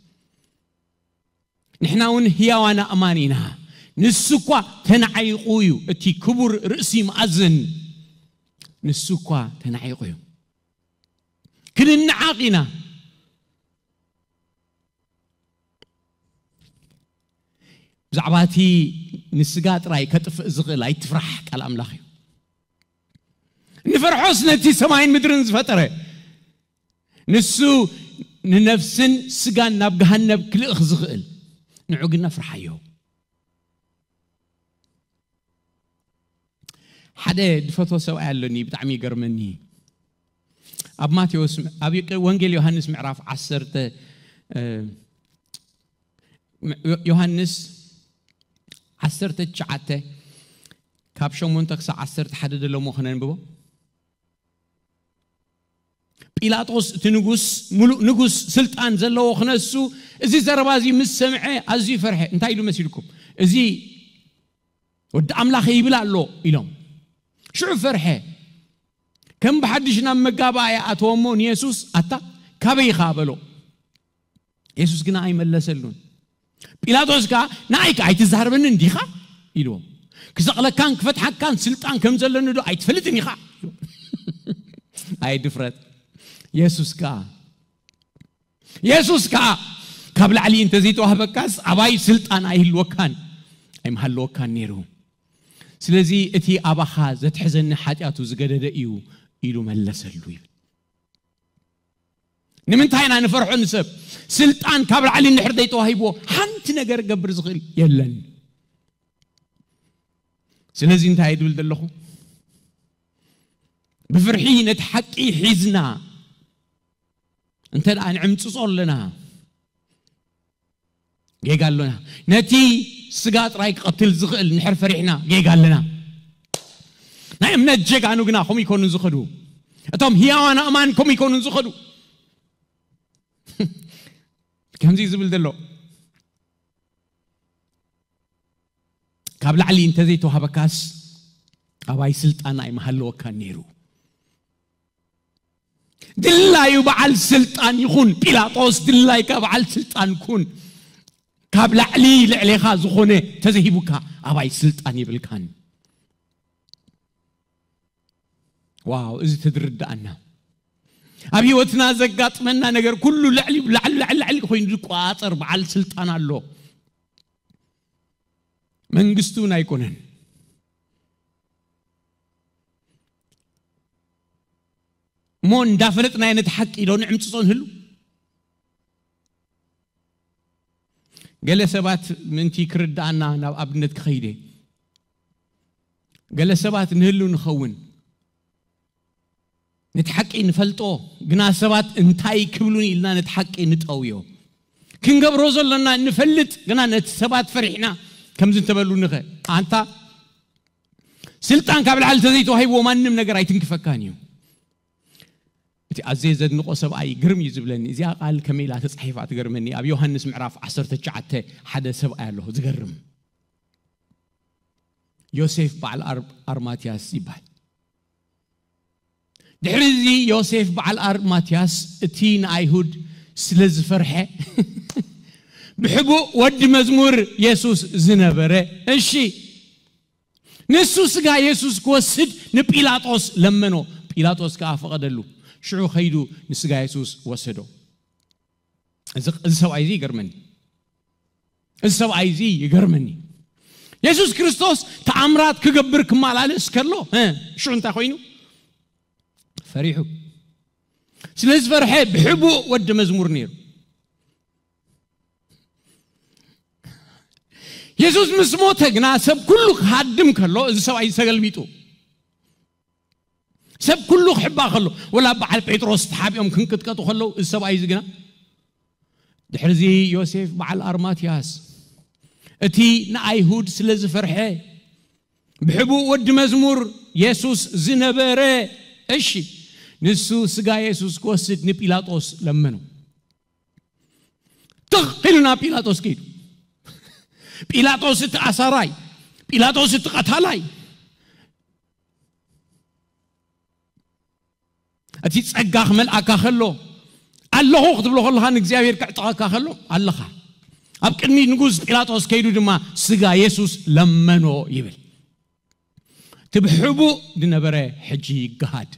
ንሕና እውን ህያዋን ኣእማን ኢና። ንሱ እኳ ተናዒቑ እዩ፣ እቲ ክቡር ርእሲ መኣዝን ንሱ እኳ ተናዒቑ እዩ። ክንነዓቕ ኢና። ብዛዕባ እቲ ንስጋ ጥራይ ከጥፍእ ዝኽእል ኣይትፍራሕ፣ ቃል ኣምላኽ እዩ። ንፈርሖስ ነቲ ሰማይን ምድርን ዝፈጠረ፣ ንሱ ንነፍስን ስጋን ናብ ገሃነብ ክልእኽ ዝኽእል፣ ንዑ ግና ፍርሓዮ። ሓደ ድፈቶ ሰብኣይ ኣለኒ፣ ብጣዕሚ ይገርመኒ። ኣብ ማቴዎስ፣ ኣብ ወንጌል ዮሃንስ ምዕራፍ ዓሰርተ፣ እ፣ ዮሃንስ ዓሰርተ ትሽዓተ፣ ካብ ሸሞንተ ክሳብ ዓሰርተ ሓደ ደለሞ ክነንብቦ። ጲላጦስ እቲ ንጉስ፣ ምሉእ ንጉስ፣ ስልጣን ዘለዎ ክነሱ፣ እዚ ዘረባ እዚ ምስ ሰምዐ ኣዝዩ ፈርሐ። እንታይ ኢሉ መሲልኩም? "እዚ ወዲ ኣምላኽ ይብል ኣሎ" ኢሎም። ሽዑ ፈርሐ። ከም ብሓድሽ ናብ መጋባእያ ኣተወሞ ንየሱስ፣ "ኣታ ካበይ ኢኻ?" በሎ። የሱስ ግና ኣይመለሰሉን። ጲላጦስ ከኣ፣ "ንኣይ ከኣ ኣይትዛረበንን ዲኻ?" ኢልዎ። "ክሰቕለካን ክፈትሓካን ስልጣን ከም ዘለኒ ዶ ኣይትፈልጥን ኢኻ?" ኣይ ድፍረት! የሱስ ከኣ፣ የሱስ ከኣ፣ "ካብ ላዕሊ እንተዘይተዋህበካስ ኣባይ ስልጣን ኣይህልወካን፣ ኣይምሃለወካን ነይሩ። ስለዚ እቲ ኣባኻ ዘትሕዘኒ ሓጢኣቱ ዝገደደ እዩ" ኢሉ መለሰሉ ይብል። ንምንታይ ኢና ንፈርሖ ንሰብ? ስልጣን ካብ ላዕሊ እንድሕር ዘይተዋሂብዎ ሓንቲ ነገር ገብር ዝኽእል የለን። ስለዚ እንታይ ድብል ዘለኹ? ብፍርሒ ነቲ ሓቂ ሒዝና እንተ ደኣ ንዕምጽጾ ኣለና፣ ጌጋ ኣሎና። ነቲ ስጋ ጥራይ ክቐትል ዝኽእል እንድሕር ፈሪሕና፣ ጌጋ ኣለና። ናይ እምነት ጀጋኑ ግና ከምኡ ይኮኑን ዝኸዱ። እቶም ህያዋን ኣእማን ከምኡ ይኮኑን ዝኸዱ። ከምዚ ዝብል ዘሎ፣ "ካብ ላዕሊ እንተዘይተዋህበካስ ኣባይ ስልጣን ኣይምሃለወካን ነይሩ።" ድላዩ በዓል ስልጣን ይኹን፣ ጲላጦስ ድላይካ በዓል ስልጣን ኩን። ካብ ላዕሊ ልዕሌኻ ዝኾነ ተዘሂቡካ ኣባይ ስልጣን ይብልካን። ዋው፣ እዚ ተዝርድኣና። ኣብ ህይወትና ዘጋጥመና ነገር ኩሉ ልዕሊ፣ ላዕሊ፣ ላዕሊ፣ ላዕሊ ኮይኑ ዝቆጻጸር በዓል ስልጣን ኣሎ። መንግስቱ እውን ኣይኮነን። እሞ እንዳፈለጥናዮ ነቲ ሓቂ ዶ ንዕምጽጾ ንህሉ? ገለ ሰባት ምእንቲ ክርድኣና ናብ ኣብነት ክኸይደ። ገለ ሰባት ንህሉ ንኸውን። ነቲ ሓቂ ንፈልጦ፣ ግና ሰባት እንታይ ክብሉን ኢልና ነቲ ሓቂ ንጠውዮ። ክንገብሮ ዘሎና ንፈልጥ፣ ግና ነቲ ሰባት ፈሪሕና ከምዚ እንተበሉንኸ? ኣንታ ስልጣን ካብ ላዕሊ እንተዘይተዋሂብዎ ማንም ነገር ኣይትንክፈካን እዩ። እቲ ኣዝየ ዘድንቆ ሰብኣይ ግርም እዩ ዝብለኒ። እዚኣ ቃል ከመይ ኢላ ተጻሒፋ ትገርመኒ። ኣብ ዮሃንስ ምዕራፍ ዓሰርተ ትሽዓተ ሓደ ሰብኣይ ኣሎ ዝገርም። ዮሴፍ በዓል ኣር-፣ ኣርማትያስ ይበሃል። ድሕሪ እዚ ዮሴፍ በዓል ኣርማትያስ እቲ ንኣይሁድ ስለ ዝፈርሐ ብሕቡእ ወዲ መዝሙር የሱስ ዝነበረ፣ እሺ፣ ንሱ ስጋ የሱስ ክወስድ ንጲላጦስ ለመኖ። ጲላጦስ ከኣ ፈቐደሉ። ሽዑ ከይዱ ንስጋ የሱስ ወሰዶ። እዚ፣ እዚ ሰብኣይ እዚ ይገርመኒ። እዚ ሰብኣይ እዚ ይገርመኒ። የሱስ ክርስቶስ ተኣምራት ክገብር ክመላለስ ከሎ፣ እ፣ ሽዑ እንታይ ኮይኑ? ፈሪሑ። ስለ ዝፈርሐ ብሕቡእ ወዲ መዝሙር ነይሩ። የሱስ ምስ ሞተ ግና ሰብ ኩሉ ክሃድም ከሎ፣ እዚ ሰብኣይ ተገልቢጡ። ሰብ ኩሉ ክሕባእ ከሎ፣ ወላ በዓል ጴጥሮስ ተሓቢኦም ክንቅጥቀጡ ከለዉ፣ እዚ ሰብኣይ እዚ ግና፣ ድሕርዚ ዮሴፍ በዓል ኣርማትያስ፣ እቲ ንኣይሁድ ስለ ዝፈርሐ፣ ብሕቡእ ወዲ መዝሙር የሱስ ዝነበረ፣ እሺ፣ ንሱ ስጋ የሱስ ክወስድ ንጲላጦስ ለመኖ። ትኽ ኢሉ ናብ ጲላጦስ ከይዱ። ጲላጦስ እቲ ኣሳራይ፣ ጲላጦስ እቲ ቀታላይ፣ እቲ ጸጋ ክመልኣካ ከሎ፣ ኣለኹ ክትብሎ ከለኻ፣ ንእግዚኣብሔር ክዕጠቐካ ከሎ፣ ኣለኻ። ኣብ ቅድሚ ንጉስ ጲላጦስ ከይዱ ድማ ስጋ የሱስ ለመኖ ይብል። እቲ ብሕቡእ ዝነበረ ሕጂ ይገሃድ።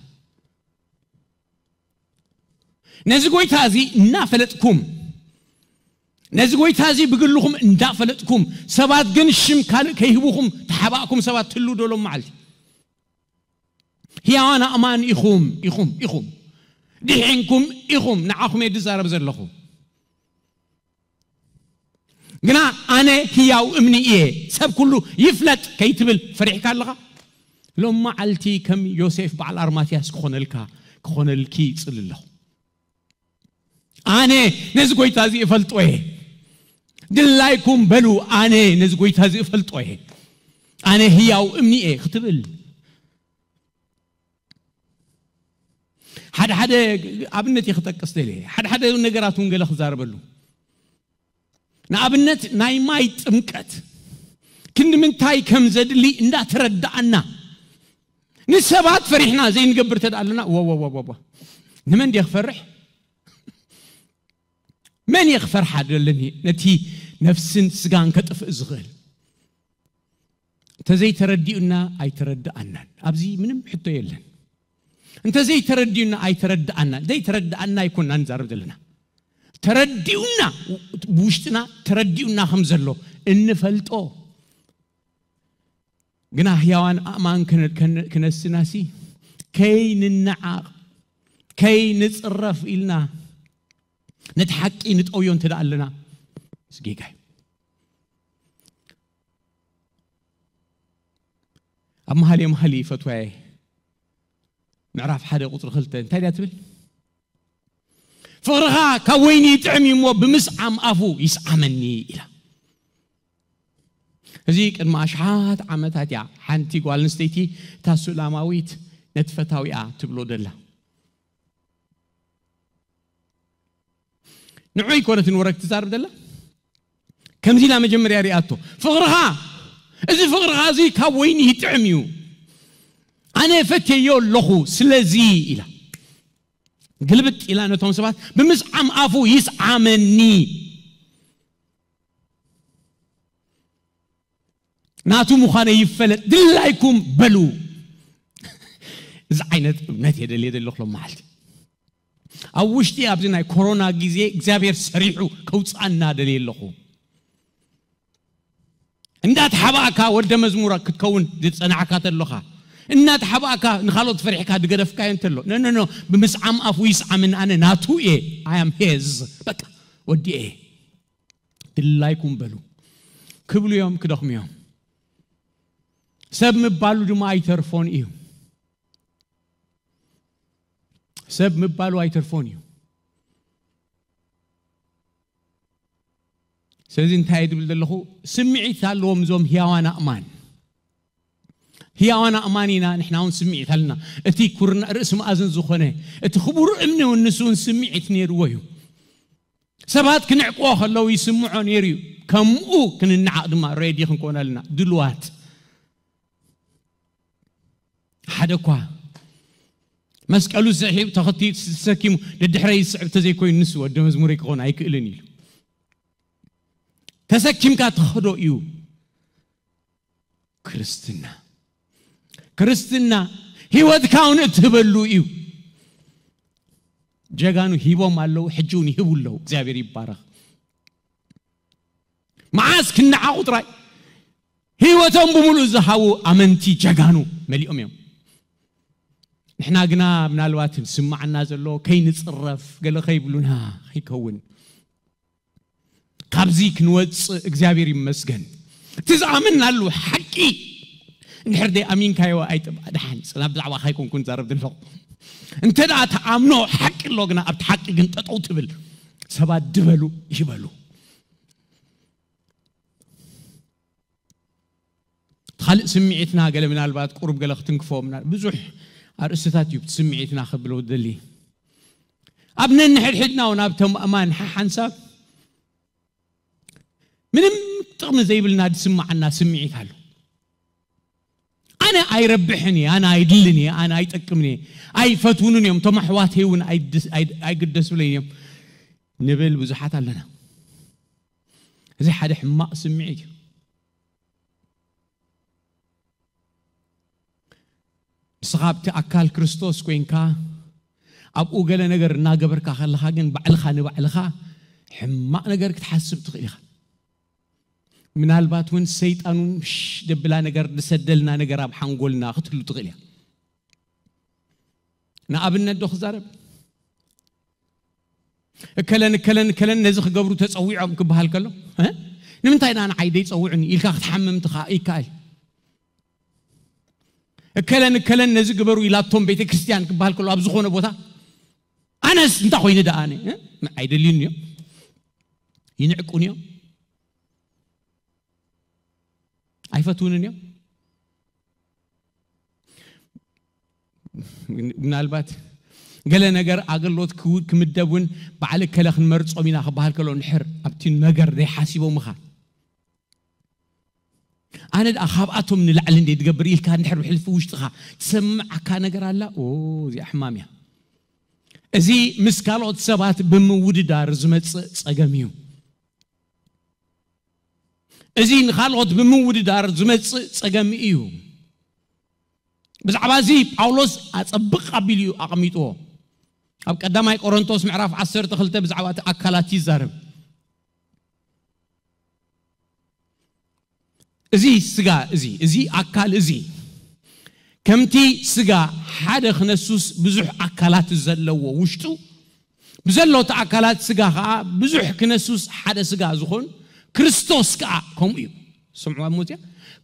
ነዚ ጎይታ እዚ እናፈለጥኩም፣ ነዚ ጎይታ እዚ ብግልኹም እንዳፈለጥኩም፣ ሰባት ግን ሽም ካልእ ከይህቡኹም ተሓባእኩም ሰባት ትህሉ ዶ ሎም መዓልቲ? ህያዋን ኣእማን ኢኹም፣ ኢኹም፣ ኢኹም። ድሒንኩም ኢኹም፣ ንዓኹም እየ ዝዛረብ ዘለኹ። ግና ኣነ ህያው እምኒ እየ፣ ሰብ ኩሉ ይፍለጥ ከይትብል ፈሪሕካ ኣለኻ? ሎም መዓልቲ ከም ዮሴፍ በዓል ኣርማትያስ ክኾነልካ ክኾነልኪ ይጽሊ ኣለኹ። ኣነ ነዚ ጎይታ እዚ እፈልጦ እየ። ድላይኩም በሉ፣ ኣነ ነዚ ጎይታ እዚ እፈልጦ እየ። ኣነ ህያው እምኒ እየ ክትብል። ሓደ ሓደ ኣብነት እየ ክጠቅስ ደልየ። ሓደ ሓደ ነገራት እውን ገለ ክዛረበሉ። ንኣብነት ናይ ማይ ጥምቀት ክንዲ ምንታይ ከም ዘድሊ እንዳተረዳኣና፣ ንሰባት ፈሪሕና ዘይንገብር ተዳ ኣለና፣ ወወወወወ፣ ንመን ድየ ክፈርሕ? መን እየ ክፈርሓ ደለኒ? ነቲ ነፍስን ስጋን ከጥፍእ ዝኽእል። እንተዘይተረዲኡና ኣይተረድኣናን። ኣብዚ ምንም ሕቶ የለን። እንተዘይተረዲኡና ኣይተረድኣናን። ዘይተረድኣና ኣይኮንና ንዛረብ ዘለና። ተረዲኡና፣ ብውሽጥና ተረዲኡና ከም ዘሎ እንፈልጦ። ግና ህያዋን ኣእማን ክነ-፣ ክነ-፣ ክነስናሲ፣ ከይንነዓቕ፣ ከይንጽረፍ ኢልና ነቲ ሓቂ ንጠውዮ እንተ ደኣ ኣለና፣ ምስ ጌጋ እዩ። ኣብ መሃልየ መሃሊ ፈትዋየ ምዕራፍ ሓደ ቁጽሪ ክልተ እንታይ ድያ ትብል? "ፍቕርኻ ካብ ወይኒ ይጥዕም እዩ እሞ ብምስዓም ኣፉ ይስዓመኒ" ኢላ። እዚ ቅድሚ ኣሽሓት ዓመታት እያ ሓንቲ ጓል ኣንስተይቲ እታ ሱላማዊት ነቲ ፈታዊኣ ትብሎ ደላ። ንዑ ይኮነትን ወረግ ትዛርብ ደላ። ከምዚ ኢላ መጀመርያ ሪኣቶ፣ "ፍቕርኻ፣ እዚ ፍቕርኻ እዚ ካብ ወይኒ ይጥዕም እዩ። ኣነ ፈትየዮ ኣለኹ፣ ስለዚ" ኢላ። ግልብጥ ኢላ ነቶም ሰባት፣ "ብምስዓም ኣፉ ይስዓመኒ። ናቱ ምዃነ ይፈለጥ፣ ድላይኩም በሉ." እዚ ዓይነት እምነት እየ ደልየ ዘለኹ ሎም መዓልቲ። ኣብ ውሽጢ ኣብዚ ናይ ኮሮና ግዜ እግዚኣብሔር ሰሪሑ ከውፅኣና ደልየ ኣለኹ። እንዳተሓባእካ ወልደ መዝሙር ክትከውን ዝጸናዕካ ተሎኻ፣ እናተሓባእካ ንኻልኦት ፈሪሕካ ዝገደፍካዮ እንተሎ፣ ኖ፣ ኖ፣ ኖ፣ ብምስዓም ኣፉ ይስዓምን ኣነ ናቱ እየ፣ I am his። በቃ፣ ወዲኤ። ድላይኩም በሉ ክብሉ እዮም፣ ክደኽሙ እዮም። ሰብ ምባሉ ድማ ኣይተርፎን እዩ። ሰብ ምባሉ ኣይተርፎን እዩ። ስለዚ እንታይ እየ ድብል ዘለኹ? ስምዒት ኣለዎም እዞም ህያዋን ኣእማን። ህያዋን ኣእማን ኢና፣ ንሕና እውን ስምዒት ኣለና። እቲ ኩርና-፣ ርእሲ መኣዝን ዝኾነ፣ እቲ ክቡር እምኒ እውን ንሱ እውን ስምዒት ነይርዎ እዩ። ሰባት ክንዕቅዎ ከለዉ ይስምዖ ነይሩ እዩ። ከምኡ ክንነዓቕ ድማ ሬዲ ክንኮን ኣለና፣ ድሉዋት። ሓደ እኳ መስቀሉ ስሒቡ ተኸቲ-፣ ተሰኪሙ ደድሕረይ ዝስዕብ ተዘይኮይኑ ንሱ ወዲ መዝሙረይ ክኾን ኣይክእልን ኢሉ። ተሰኪምካ ትኸዶ እዩ ክርስትና። ክርስትና ህይወትካ እውን እትህበሉ እዩ። ጀጋኑ ሂቦም ኣለዉ፣ ሕጂ እውን ይህቡ ኣለዉ። እግዚኣብሔር ይባረኽ። መዓስ ክነዓቑ ጥራይ ህይወቶም ብምሉእ ዝሃቡ ኣመንቲ ጀጋኑ መሊኦም እዮም። ንሕና ግና ምናልባት ዝስማዓና ዘሎ ከይንጽረፍ፣ ገለ ከይብሉና ከይከውን፣ ካብዚ ክንወጽእ እግዚኣብሔር ይመስገን። እቲ ዝኣመናሉ ሓቂ እንድሕር ደይ ኣሚንካዮ ኣይጥብ-፣ ደሓን፣ ናብ ብዛዕባ ካይኮንኩን ዛረብ ዘለኹ። እንተ ደኣ ተኣምኖ ሓቂ ኣሎ፣ ግና ኣብቲ ሓቂ ግን ጠጠው ትብል፣ ሰባት ድበሉ ይበሉ። ካልእ ስምዒትና ገለ ምናልባት ቁሩብ ገለ ክትንክፎ ምና-፣ ብዙሕ ኣርእስትታት እዩ ስምዒትና ክብሎ ደሊ። ኣብ ነንሕድሕድና እውን ኣብቶም ኣማን ሓሓንሳብ ምንም ጥቕሚ ዘይብልና ዝስማዓና ስምዒት ኣሎ። ኣነ ኣይረብሕን እየ፣ ኣነ ኣይድልን እየ፣ ኣነ ኣይጠቅምን እየ፣ ኣይፈትውንን እዮም፣ እቶም ኣሕዋተይ እውን ኣይድስ-፣ ኣይ-፣ ኣይግደሱለይን እዮም ንብል ብዙሓት ኣለና። እዚ ሓደ ሕማቕ ስምዒት እዩ። ንስኻ ኣብቲ ኣካል ክርስቶስ ኮይንካ ኣብኡ ገለ ነገር እናገበርካ ከለኻ ግን ባዕልኻ ንባዕልኻ ሕማቕ ነገር ክትሓስብ ትኽእል ኢኻ። ምናልባት እውን ሰይጣን እውን ሽ ደብላ ነገር ዝሰደልና ነገር ኣብ ሓንጎልና ክትህሉ ትኽእል እያ። ንኣብነት ዶ ክዛረብ? እከለን እከለን እከለን ነዚ ክገብሩ ተጸዊዖም ክበሃል ከሎ፣ እ? ንምንታይ ዳ ንዓይ ደይጸውዑኒ ኢልካ ክትሓምም ትኻ-፣ ይከኣል። እከለን እከለን ነዚ ግበሩ ኢላቶም ቤተ ክርስቲያን ክበሃል ከሎ ኣብ ዝኾነ ቦታ ኣነስ እንታይ ኮይነ ደኣ ኣነ? እ? ኣይደልዩን እዮም። ይንዕቁን እዮም። ኣይፈትውንን እዮም። ምናልባት ገለ ነገር ኣገልግሎት ክው-፣ ክምደብ እውን በዓል እከለ ክንመርጾም ኢና ክበሃል ከሎ ንሕር ኣብቲ ነገር ዘይሓሲቦምኻ ኣነ ደኣ ካብኣቶም ንላዕሊ እንደ ትገብር ኢልካ እንድሕር ብሕልፊ ውሽጥኻ ትሰምዓካ ነገር ኣላ። ኦ፣ እዚኣ ሕማም እያ። እዚ ምስ ካልኦት ሰባት ብምውድዳር ዝመጽእ ጸገም እዩ። እዚ ንኻልኦት ብምውድዳር ዝመጽእ ጸገም እዩ። ብዛዕባ እዚ ጳውሎስ ኣጸብቕ ኣቢሉ እዩ ኣቐሚጥዎ። ኣብ ቀዳማይ ቆሮንቶስ ምዕራፍ ዓሰርተ ክልተ ብዛዕባ እቲ ኣካላት ይዛረብ። እዚ ስጋ እዚ፣ እዚ ኣካል እዚ፣ ከምቲ ስጋ ሓደ ክነሱስ ብዙሕ ኣካላት ዘለዎ ውሽጡ፣ ብዘሎ እቲ ኣካላት ስጋ ኸዓ ብዙሕ ክነሱስ ሓደ ስጋ ዝኾን ክርስቶስ ከኣ ከምኡ እዩ። ስምዑ ኣብ ሞትያ፣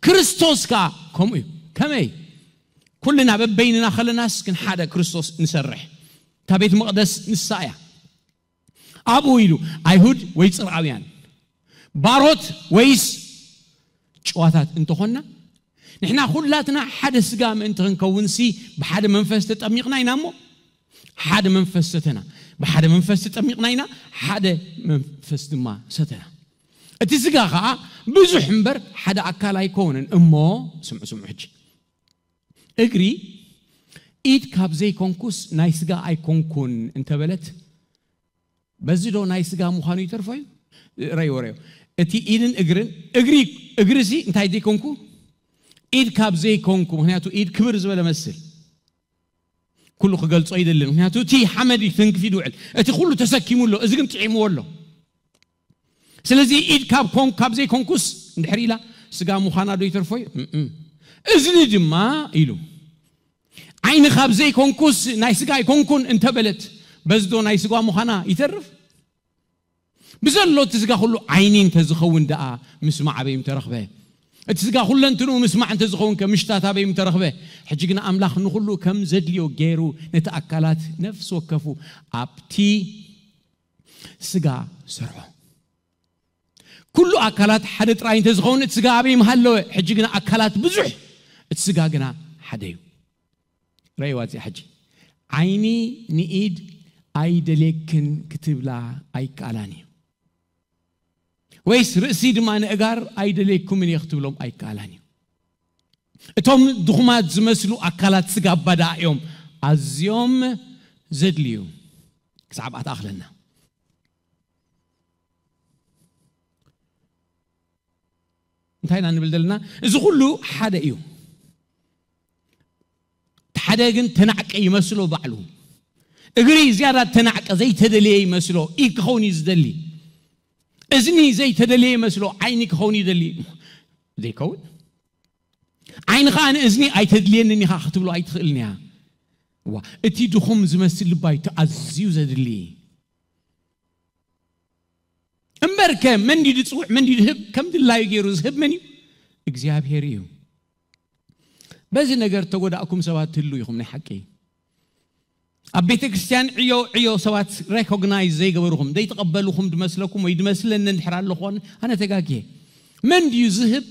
ክርስቶስ ከኣ ከምኡ እዩ። ከመይ? ኩልና በበይንና ከለናስ ግን ሓደ ክርስቶስ ንሰርሕ። እታ ቤት መቕደስ ንሳ እያ። ኣብኡ ኢሉ፣ ኣይሁድ ወይ ጽርኣውያን፣ ባሮት ወይስ ጨዋታት እንተኾንና፣ ንሕና ኩላትና ሓደ ስጋ ምእንቲ ክንከውንሲ ብሓደ መንፈስ ተጠሚቕና ኢና እሞ፣ ሓደ መንፈስ ሰተና። ብሓደ መንፈስ ተጠሚቕና ኢና፣ ሓደ መንፈስ ድማ ሰተና። እቲ ስጋ ኸዓ ብዙሕ እምበር ሓደ ኣካል ኣይኮነን እሞ፣ ስምዑ፣ ስምዑ ሕጂ። እግሪ፣ ኢድ ካብ ዘይኮንኩስ ናይ ስጋ ኣይኮንኩን እንተበለት፣ በዚ ዶ ናይ ስጋ ምዃኑ ይተርፎ እዩ? ረይዎ፣ ረይዎ። እቲ ኢድን እግርን፣ እግሪ፣ እግሪ ሲ እንታይ ዘይኮንኩ? ኢድ ካብ ዘይኮንኩ፣ ምኽንያቱ ኢድ ክብር ዝበለ መስል። ኩሉ ክገልጾ ይደልን፣ ምኽንያቱ እቲ ሓመድ እዩ ትንክፍ ኢድ ውዕል። እቲ ኩሉ ተሰኪሙ ኣሎ፣ እዚ ግን ጥዒምዎ ኣሎ። ስለዚ ኢድ ካብ ኮን-፣ ካብ ዘይኮንኩስ እንድሕር ኢላ፣ ስጋ ምዃና ዶ ይተርፎ እዩ? እም-እም። እዝኒ ድማ ኢሉ፣ ዓይኒ ካብ ዘይኮንኩስ ናይ ስጋ ኣይኮንኩን እንተበለት፣ በዚ ዶ ናይ ስጋ ምዃና ይተርፍ? ብዘሎ እቲ ስጋ ኩሉ ዓይኒ እንተዝኸውን ደኣ ምስማዕ ኣበይ ምተረኽበ? እቲ ስጋ ኩለንትንኡ ምስማዕ እንተዝኸውን ከ ምሽታት ኣበይ ምተረኽበ? ሕጂ ግና ኣምላኽ ንኹሉ ከም ዘድልዮ ገይሩ ነቲ ኣካላት ነፍሲ ወከፉ ኣብቲ ስጋ ሰርሖ። ኩሉ ኣካላት ሓደ ጥራይ እንተዝኸውን እቲ ስጋ ኣበይ ምሃለወ? ሕጂ ግና ኣካላት ብዙሕ፣ እቲ ስጋ ግና ሓደ እዩ። ረእይዋ እዚኣ ሕጂ። ዓይኒ ንኢድ ኣይደልየክን ክትብላ ኣይከኣላን እዩ። ወይስ ርእሲ ድማ ንእጋር ኣይደልየኩምን እየ ክትብሎም ኣይከኣላን እዩ። እቶም ድኹማት ዝመስሉ ኣካላት ስጋ እባ ደኣ እዮም ኣዝዮም ዘድልዩ። ክሳብ ኣትኣኽለና። እንታይ ኢና ንብል ዘለና? እዚ ኩሉ ሓደ እዩ። እቲ ሓደ ግን ተናዕቀ ይመስሎ ባዕሉ። እግሪ ዝያዳ ተናዕቀ ዘይተደለየ ይመስሎ። ኢድ ክኸውን እዩ ዝደሊ። እዝኒ ዘይተደለየ ይመስሎ። ዓይኒ ክኸውን ይደሊ። ዘይከውን። ዓይኒ ኸዓ ንእዝኒ ኣይተድልየንን ኢኻ ክትብሎ ኣይትኽእልን እያ። ዋ፣ እቲ ድኹም ዝመስል ልባ እዩ እቲ ኣዝዩ ዘድሊ። እምበርከ መን ድዩ ዝጽውዕ፣ መን ድዩ ዝህብ? ከም ድላዩ ገይሩ ዝህብ መን እዩ? እግዚኣብሔር እዩ። በዚ ነገር ተጎዳእኩም ሰባት ትህሉ ኢኹም፣ ናይ ሓቂ። ኣብ ቤተ ክርስቲያን ዕዮ ዕዮ ሰባት ሬኮግናይዝ ዘይገበሩኹም፣ ዘይተቐበሉኹም ድመስለኩም ወይ ድመስለኒ እንድሕር ኣለኹ፣ ኣነ ተጋግየ። መን ድዩ ዝህብ?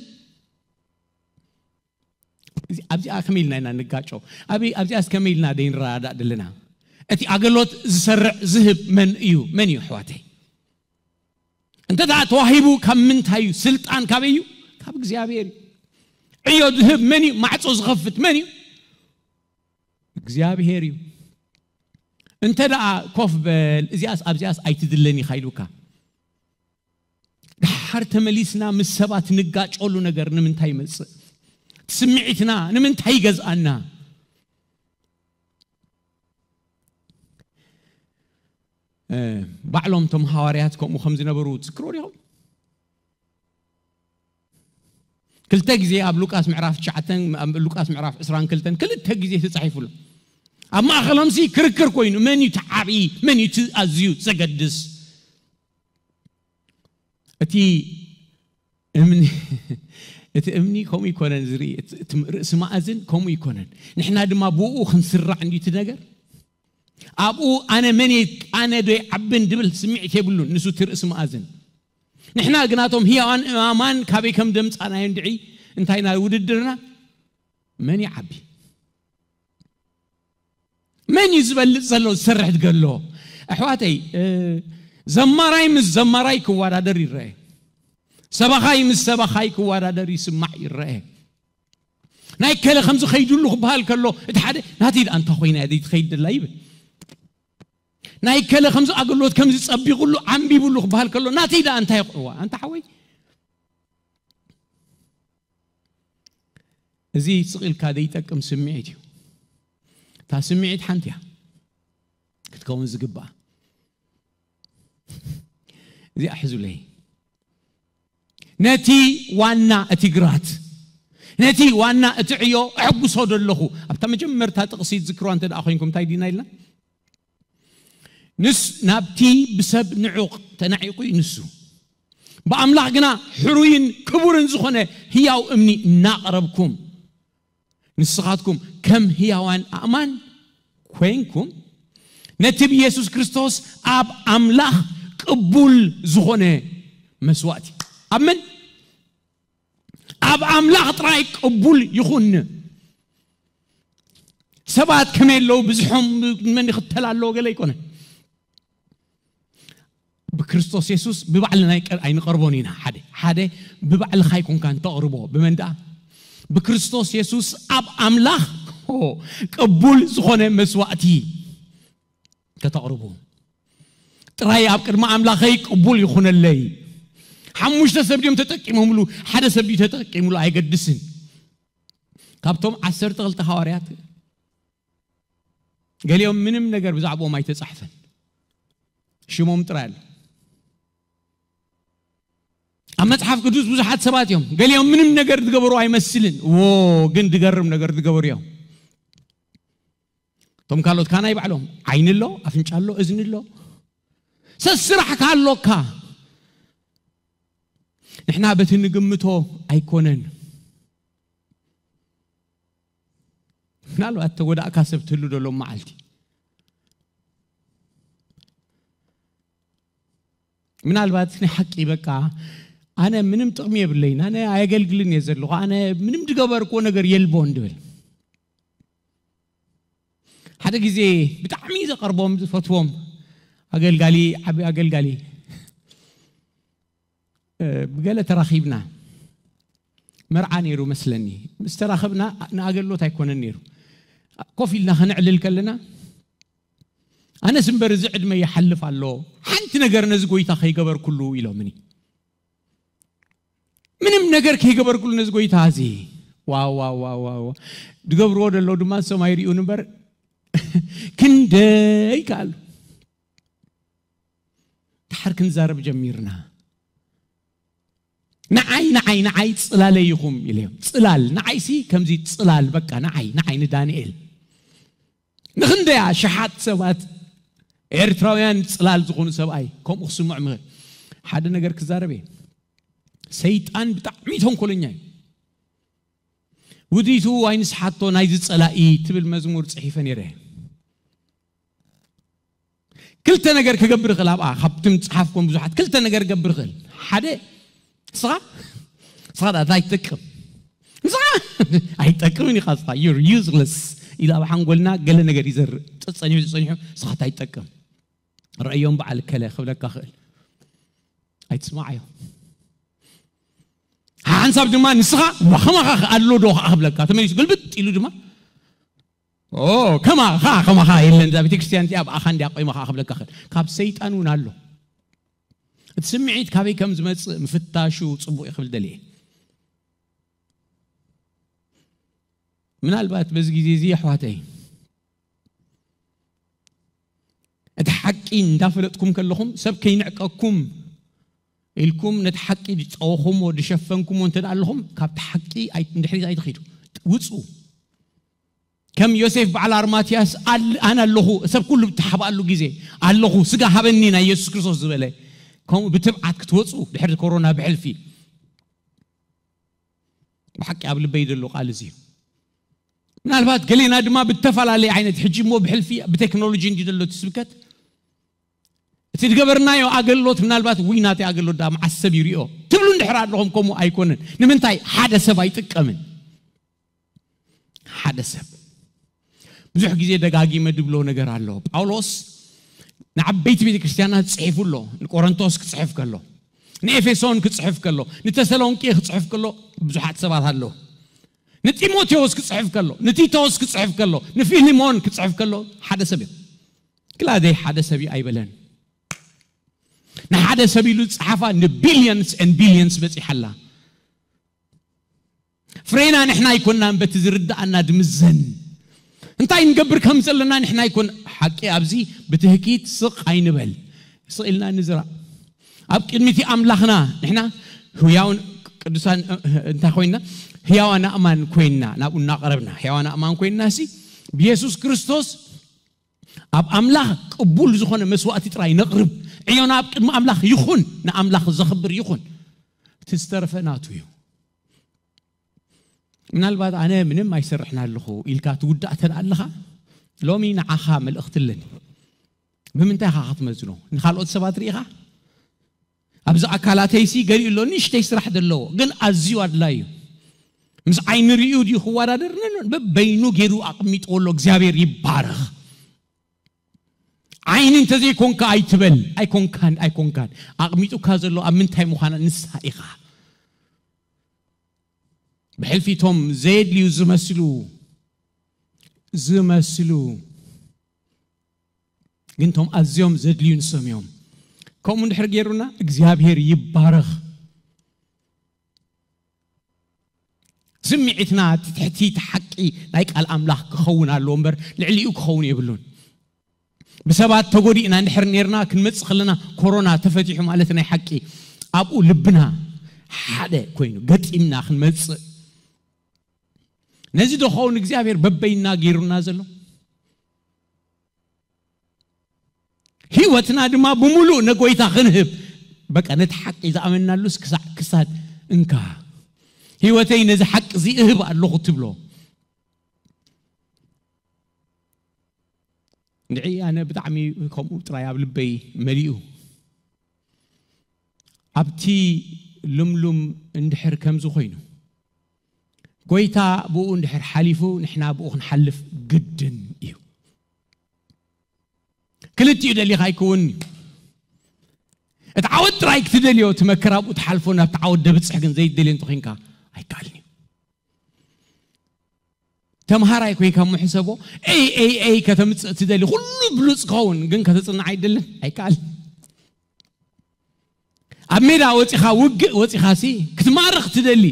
እዚ፣ ኣብዚኣ ከመይ ኢልና ኢና ንጋጮ? ኣብ-፣ ኣብዚኣስ ከመይ ኢልና ደይንረዳዳእ ደለና? እቲ ኣገልግሎት ዝሰርዕ ዝህብ መን እዩ? መን እዩ ኣሕዋተይ? እንተ ደኣ ተዋሂቡ ካብ ምንታይ እዩ? ስልጣን ካበይ እዩ? ካብ እግዚኣብሔር እዩ። ዕዮ ዝህብ መን እዩ? ማዕጾ ዝኸፍት መን እዩ? እግዚኣብሔር እዩ። እንተ ደኣ ኮፍ በል፣ እዚኣስ፣ ኣብዚኣስ ኣይትድለን ኢኻ ኢሉካ። ደሓር ተመሊስና ምስ ሰባት ንጋጨሉ ነገር ንምንታይ ይመጽእ? ስምዒትና ንምንታይ ይገዝኣና? እ፣ ባዕሎም እቶም ሃዋርያት ከምኡ ከም ዝነበሩ ትዝክሩ ዲኹም? ክልተ ግዜ ኣብ ሉቃስ ምዕራፍ ትሽዓተ፣ ኣብ ሉቃስ ምዕራፍ ዕስራን ክልተን ክልተ ግዜ ተጻሒፉ ኣሎ። ኣብ ማእከሎምሲ ክርክር ኮይኑ፣ መን እዩ እቲ ዓብዪ፣ መን እዩ እቲ ኣዝዩ ዘገድስ? እቲ እምኒ፣ እቲ እምኒ ከምኡ ይኮነን ዝርኢ፣ እቲ ርእሲ መኣዝን ከምኡ ይኮነን። ንሕና ድማ ብኡ ክንስራዕ እንዲቲ ነገር። ኣብኡ ኣነ መን እየ፣ ኣነ ዶ ይዓብን ድብል ስምዒት የብሉን። ንሱ እቲ ርእሲ መኣዝን። ንሕና ግናቶም ህያዋን እማማን ካበይ ከም ደምፃናዮ እንድዒ። እንታይ ና ውድድርና? መን ይዓቢ? መን እዩ ዝበልፅ ዘሎ ዝሰርሕ ገሎ? ኣሕዋተይ፣ ዘማራይ ምስ ዘማራይ ክወዳደር ይረአ። ሰባኻይ ምስ ሰባኻይ ክወዳደር ይስማዕ ይረአ። ናይ ከለ ከምዚ ከይድሉ ክበሃል ከሎ፣ እቲ ሓደ ናተይ ደኣ እንታ ኮይና እያ ዘይትኸይድ ደላ ይብል። ናይ ከለ ከምዚ ኣገልግሎት ከምዚ ጸቢቑሉ ዓንቢቡሉ ክበሃል ከሎ፣ ናተይ ደኣ እንታይ ይቕዋ? ኣንታ ሓወይ፣ እዚ ስቕ ኢልካ ዘይጠቅም ስምዒት እዩ። እታ ስምዒት ሓንቲ እያ ክትከውን ዝግባኣ። እዚኣ ሕዙለይ። ነቲ ዋና እቲ ግራት፣ ነቲ ዋና እቲ ዕዮ እሕጉሶ ደለኹ። ኣብታ መጀመርታ ጥቕሲ ትዝክርዋ እንተ ደኣ ኮይንኩም እንታይ ዲና ኢልና? ንስ ናብቲ ብሰብ ንዑቕ ተናዒቑ እዩ ንሱ። ብኣምላኽ ግና ሕሩይን ክቡርን ዝኾነ ህያው እምኒ እናቐረብኩም፣ ንስኻትኩም ከም ህያዋን ኣእማን ኮይንኩም፣ ነቲ ብየሱስ ክርስቶስ ኣብ ኣምላኽ ቅቡል ዝኾነ መስዋእቲ። ኣብ መን? ኣብ ኣምላኽ ጥራይ ቅቡል ይኹን። ሰባት ከመይ ኣለዉ፣ ብዝሖም መን ይኽተል ኣለዎ፣ ገለ ኣይኮነ። ብክርስቶስ የሱስ ብባዕልና ኣይቀ-፣ ኣይንቐርቦን ኢና። ሓደ፣ ሓደ ብባዕልኻ ኣይኮንካን ተቕርቦ። ብመን ደኣ? ብክርስቶስ የሱስ ኣብ ኣምላኽ፣ ኦ፣ ቅቡል ዝኾነ መስዋእቲ ከተቕርቡ። ጥራይ ኣብ ቅድሚ ኣምላኸይ ቅቡል ይኹነለይ። ሓሙሽተ ሰብ ድዮም ተጠቂሞምሉ? ሓደ ሰብ ድዩ ተጠቂምሉ? ኣይገድስን። ካብቶም ዓሰርተ ክልተ ሃዋርያት ገሊኦም ምንም ነገር ብዛዕባኦም ኣይተጻሕፈን። ሽሞም ጥራይ ኣሎ። ኣብ መጽሓፍ ቅዱስ ብዙሓት ሰባት እዮም። ገሊኦም ምንም ነገር ዝገበሩ ኣይመስልን። ዎ፣ ግን ዝገርም ነገር ዝገበሩ እዮም። እቶም ካልኦት ካና ይባዕሎም ዓይኒ ኣሎ፣ ኣፍንጫ ኣሎ፣ እዝኒ ኣሎ። ሰስራሕካ ኣሎካ። ንሕና በቲ ንግምቶ ኣይኮነን። ምናልባት ተጎዳእካ ሰብ ትህሉ ዶ ሎም መዓልቲ? ምናልባት ናይ ሓቂ በቃ ኣነ ምንም ጥቕሚ የብለይን፣ ኣነ ኣየገልግልን እየ ዘለኹ፣ ኣነ ምንም ዝገበርክዎ ነገር የልቦን ድብል። ሓደ ግዜ ብጣዕሚ ዘቐርቦም ዝፈትዎም ኣገልጋሊ፣ ዓቢ ኣገልጋሊ፣ እ፣ ብገለ ተራኺብና፣ መርዓ ነይሩ መስለኒ። ምስ ተራኸብና ንኣገልግሎት ኣይኮነን ነይሩ። ኮፍ ኢልና ከነዕልል ከለና፣ "ኣነስ እምበር እዚ ዕድመ ይሓልፍ ኣሎ፣ ሓንቲ ነገር ነዚ ጎይታ ከይገበርኩሉ" ኢሎምኒ። ምንም ነገር ከይገበርኩሉ ነዚ ጎይታ እዚ። ዋው፣ ዋው፣ ዋው፣ ዋው። ዝገብርዎ ዘለዉ ድማ ንሶም ኣይርእዩን እምበር ክንደይ ይከኣሉ። ድሓር ክንዛረብ ጀሚርና። "ንዓይ፣ ንዓይ፣ ንዓይ ጽላለይ ኢኹም" ኢለዮም። ጽላል፣ ንዓይሲ ከምዚ ጽላል፣ በቃ ንዓይ፣ ንዓይ ንዳንኤል። ንኽንደይ ኣሽሓት ሰባት ኤርትራውያን ጽላል ዝኾኑ ሰብኣይ ከምኡ ክስምዖም ይኽእል። ሓደ ነገር ክዛረብ እየ። ሰይጣን ብጣዕሚ ተንኮለኛ እዩ። ውዲቱ ኣይንስሓቶ ናይዚ ጸላኢ ትብል መዝሙር ጽሒፈ ነይረ። ክልተ ነገር ክገብር ይኽእል ኣብኣ፣ ካብቲ ምጽሓፍኩም ብዙሓት ክልተ ነገር ክገብር ይኽእል። ሓደ፣ ንስኻ፣ ንስኻ ደኣ እንታይ ትጠቅም? ንስኻ ኣይጠቅምን ኢኻ፣ ንስኻ፣ "You're useless" ኢሉ ኣብ ሓንጎልና ገለ ነገር ይዘርእ። ጸ-፣ ጸኒሑ፣ ጸኒሑ፣ "ንስኻ እንታይ ትጠቅም? ረእዮም በዓል ከለ ክብለካ ክእል። ኣይትስማዓዮ." ሓንሳብ ድማ ንስኻ፣ "ዋ፣ ከማኻ ኣሎ ዶ ከዓ?" ክብለካ። ተመሊሱ ግልብጥ ኢሉ ድማ፣ "ኦ፣ ከማኻ፣ ከማኻ የለን፣ እዛ ቤተክርስትያን እዚኣ ብኣኻ እንድያ ቆይማ" ከዓ ክብለካ ክእል። ካብ ሰይጣን እውን ኣሎ። እቲ ስምዒት ካበይ ከም ዝመጽእ ምፍታሹ ጽቡቕ እዩ ክብል ደልየ። ምናልባት በዚ ግዜ እዚ፣ ኣሕዋተይ፣ እቲ ሓቂ እንዳፈለጥኩም ከለኹም፣ ሰብ ከይንዕቀኩም ኢልኩም ነቲ ሓቂ ዝጸወኹምዎ፣ ዝሸፈንኩምዎ እንተ ደኣ ኣለኹም፣ ካብቲ ሓቂ ኣይ-፣ ንድሕሪት ኣይትኺዱ። ውጹ። ከም ዮሴፍ በዓል ኣርማትያስ፣ ኣል-፣ ኣነ ኣለኹ፣ ሰብ ኩሉ ብትሓባኣሉ ግዜ ኣለኹ፣ ስጋ ሃበኒ ናይ የሱስ ክርስቶስ ዝበለ፣ ከምኡ ብትብዓት ክትወጹ ድሕሪ ኮሮና ብሕልፊ። ብሓቂ ኣብ ልበይ ዘሎ ቃል እዚ እዩ። ምናልባት ገሌና ድማ ብተፈላለየ ዓይነት፣ ሕጂ እሞ ብሕልፊ ብቴክኖሎጂ እንዲ ዘሎ እቲ ስብከት፣ እቲ ዝገበርናዮ ኣገልግሎት ምናልባት፣ ውይ ናተይ ኣገልግሎት ዳ መዓስ ሰብ ይሪኦ ትብሉ እንድሕር ኣለኹም፣ ከምኡ ኣይኮነን። ንምንታይ ሓደ ሰብ ኣይጥቀምን? ሓደ ሰብ ብዙሕ ግዜ ደጋጊመ ድብሎ ነገር ኣሎ። ጳውሎስ ንዓበይቲ ቤተ ክርስቲያናት ጽሒፉ ኣሎ። ንቆሮንቶስ ክጽሕፍ ከሎ፣ ንኤፌሶን ክጽሕፍ ከሎ፣ ንተሰሎንቄ ክጽሕፍ ከሎ ብዙሓት ሰባት ኣለዉ። ንጢሞቴዎስ ክጽሕፍ ከሎ፣ ንቲቶስ ክጽሕፍ ከሎ፣ ንፊልሞን ክጽሕፍ ከሎ ሓደ ሰብ እዩ። ክላደይ ሓደ ሰብ እዩ ኣይበለን። ንሓደ ሰብ ኢሉ ዝጸሓፋ ንቢልዮንስ ኤንድ ቢልዮንስ በጺሓላ። ፍሬና ንሕና ኣይኮናን በቲ ዝርድኣና ድምዘን። እንታይ ንገብር ከም ዘለና ንሕና ኣይኮን። ሓቂ ኣብዚ ብትህኪት ስቕ ኣይንበል። ስቕ ኢልና ንዝራእ። ኣብ ቅድሚቲ ኣምላኽና ንሕና ህያውን ቅዱሳን እንታይ ኮይና፣ ህያዋን ኣእማን ኮይና ናብኡ እናቐረብና፣ ህያዋን ኣእማን ኮይና ሲ ብየሱስ ክርስቶስ ኣብ ኣምላኽ ቅቡል ዝኾነ መስዋእቲ ጥራይ ነቕርብ። ዕዮና ኣብ ቅድሚ ኣምላኽ ይኹን፣ ንኣምላኽ ዘኽብር ይኹን። እቲ ዝተረፈ ናቱ እዩ። ምናልባት ኣነ ምንም ኣይሰርሕን ኣለኹ ኢልካ ትውዳእ ተደኣ ኣለኻ፣ ሎሚ ንዓኻ መልእኽቲ ኣለኒ። ብምንታይ ኢኻ ክትመዝኖ? ንኻልኦት ሰባት ርኢኻ? ኣብዚ ኣካላተይሲ ገሊኡ ኣሎ፣ ንእሽተይ ስራሕ ዘለዎ፣ ግን ኣዝዩ ኣድላዩ እዩ። ምስ ዓይኒ ርእዩ ድዩ ክወዳደር? ነን በበይኑ ገይሩ ኣቕሚጥዎ ኣሎ። እግዚኣብሔር ይባረኽ። ዓይኒ እንተዘይኮንካ ኣይትበል። ኣይኮንካን፣ ኣይኮንካን። ኣቕሚጡካ ዘሎ ኣብ ምንታይ ምዃና ንሳ ኢኻ። ብሕልፊ እቶም ዘየድልዩ ዝመስሉ፣ ዝመስሉ፣ ግን እቶም ኣዝዮም ዘድልዩ ንሶም እዮም። ከምኡ እንድሕር ገይሩና እግዚኣብሔር ይባረኽ። ስምዒትና እቲ ትሕቲ እቲ ሓቂ ናይ ቃል ኣምላኽ ክኸውን ኣለዎ እምበር ልዕሊኡ ክኸውን የብሉን። ብሰባት ተጎዲእና እንድሕር ኔርና ክንመጽእ ከለና ኮሮና ተፈቲሑ ማለት ናይ ሓቂ ኣብኡ ልብና ሓደ ኮይኑ ገጢምና ክንመጽእ። ነዚ ዶ ኸውን እግዚኣብሔር በበይና ገይሩና ዘሎ? ህይወትና ድማ ብምሉእ ነጎይታ ክንህብ። በቃ ነቲ ሓቂ ዝኣመናሉስ ክሳዕ ክሳድ እንካ ህይወተይ ነዚ ሓቂ እዚ እህብ ኣለኹ ትብሎ። ንዒ ኣነ ብጣዕሚ ከምኡ ጥራይ ኣብ ልበይ መሊኡ። ኣብቲ ልምሉም እንድሕር ከምዚ ኮይኑ፣ ጎይታ ብኡ እንድሕር ሓሊፉ፣ ንሕና ብኡ ክንሓልፍ ግድን እዩ። ክልቲኡ ደሊኻ ኣይከውን እዩ። እቲ ዓወት ጥራይ ክትደልዮ፣ እቲ መከራ ብኡ ትሓልፎ፣ ናብቲ ዓወት ደብጽሕ ግን ዘይትደልዮ እንተኾይንካ ኣይከኣልን እዩ። ተምሃራይ ኮይንካ እሞ ሕሰቦ፣ ኤይ ኤይ ኤይ ከተምጽእ ትደሊ፣ ኩሉ ብሉጽ ክኸውን ግን ከተጽንዕ ኣይደልን፣ ኣይከኣልን። ኣብ ሜዳ ወጺኻ ውግእ ወጺኻሲ ክትማርኽ ትደሊ፣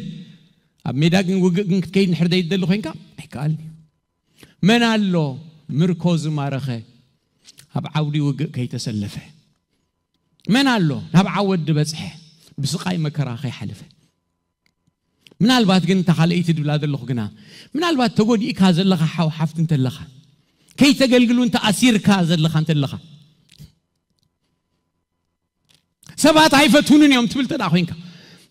ኣብ ሜዳ ግን ውግእ ግን ክትከይድ ንሕር ዘይትደሊ ኮይንካ ኣይከኣልን እዩ። መን ኣሎ ምርኮ ዝማረኸ ኣብ ዓውዲ ውግእ ከይተሰለፈ? መን ኣሎ ናብ ዓወት ዝበጽሐ ብስቓይ መከራ ከይሓለፈ? ምናልባት ግን እታ ካልኣይቲ ድብላ ዘለኹ ግና፣ ምናልባት ተጎዲእካ ዘለኻ ሓው ሓፍቲ እንተለኻ፣ ከይተገልግሉ እንተኣሲርካ ዘለኻ እንተለኻ፣ ሰባት ኣይፈትውንን እዮም ትብል ተደኣ ኮይንካ፣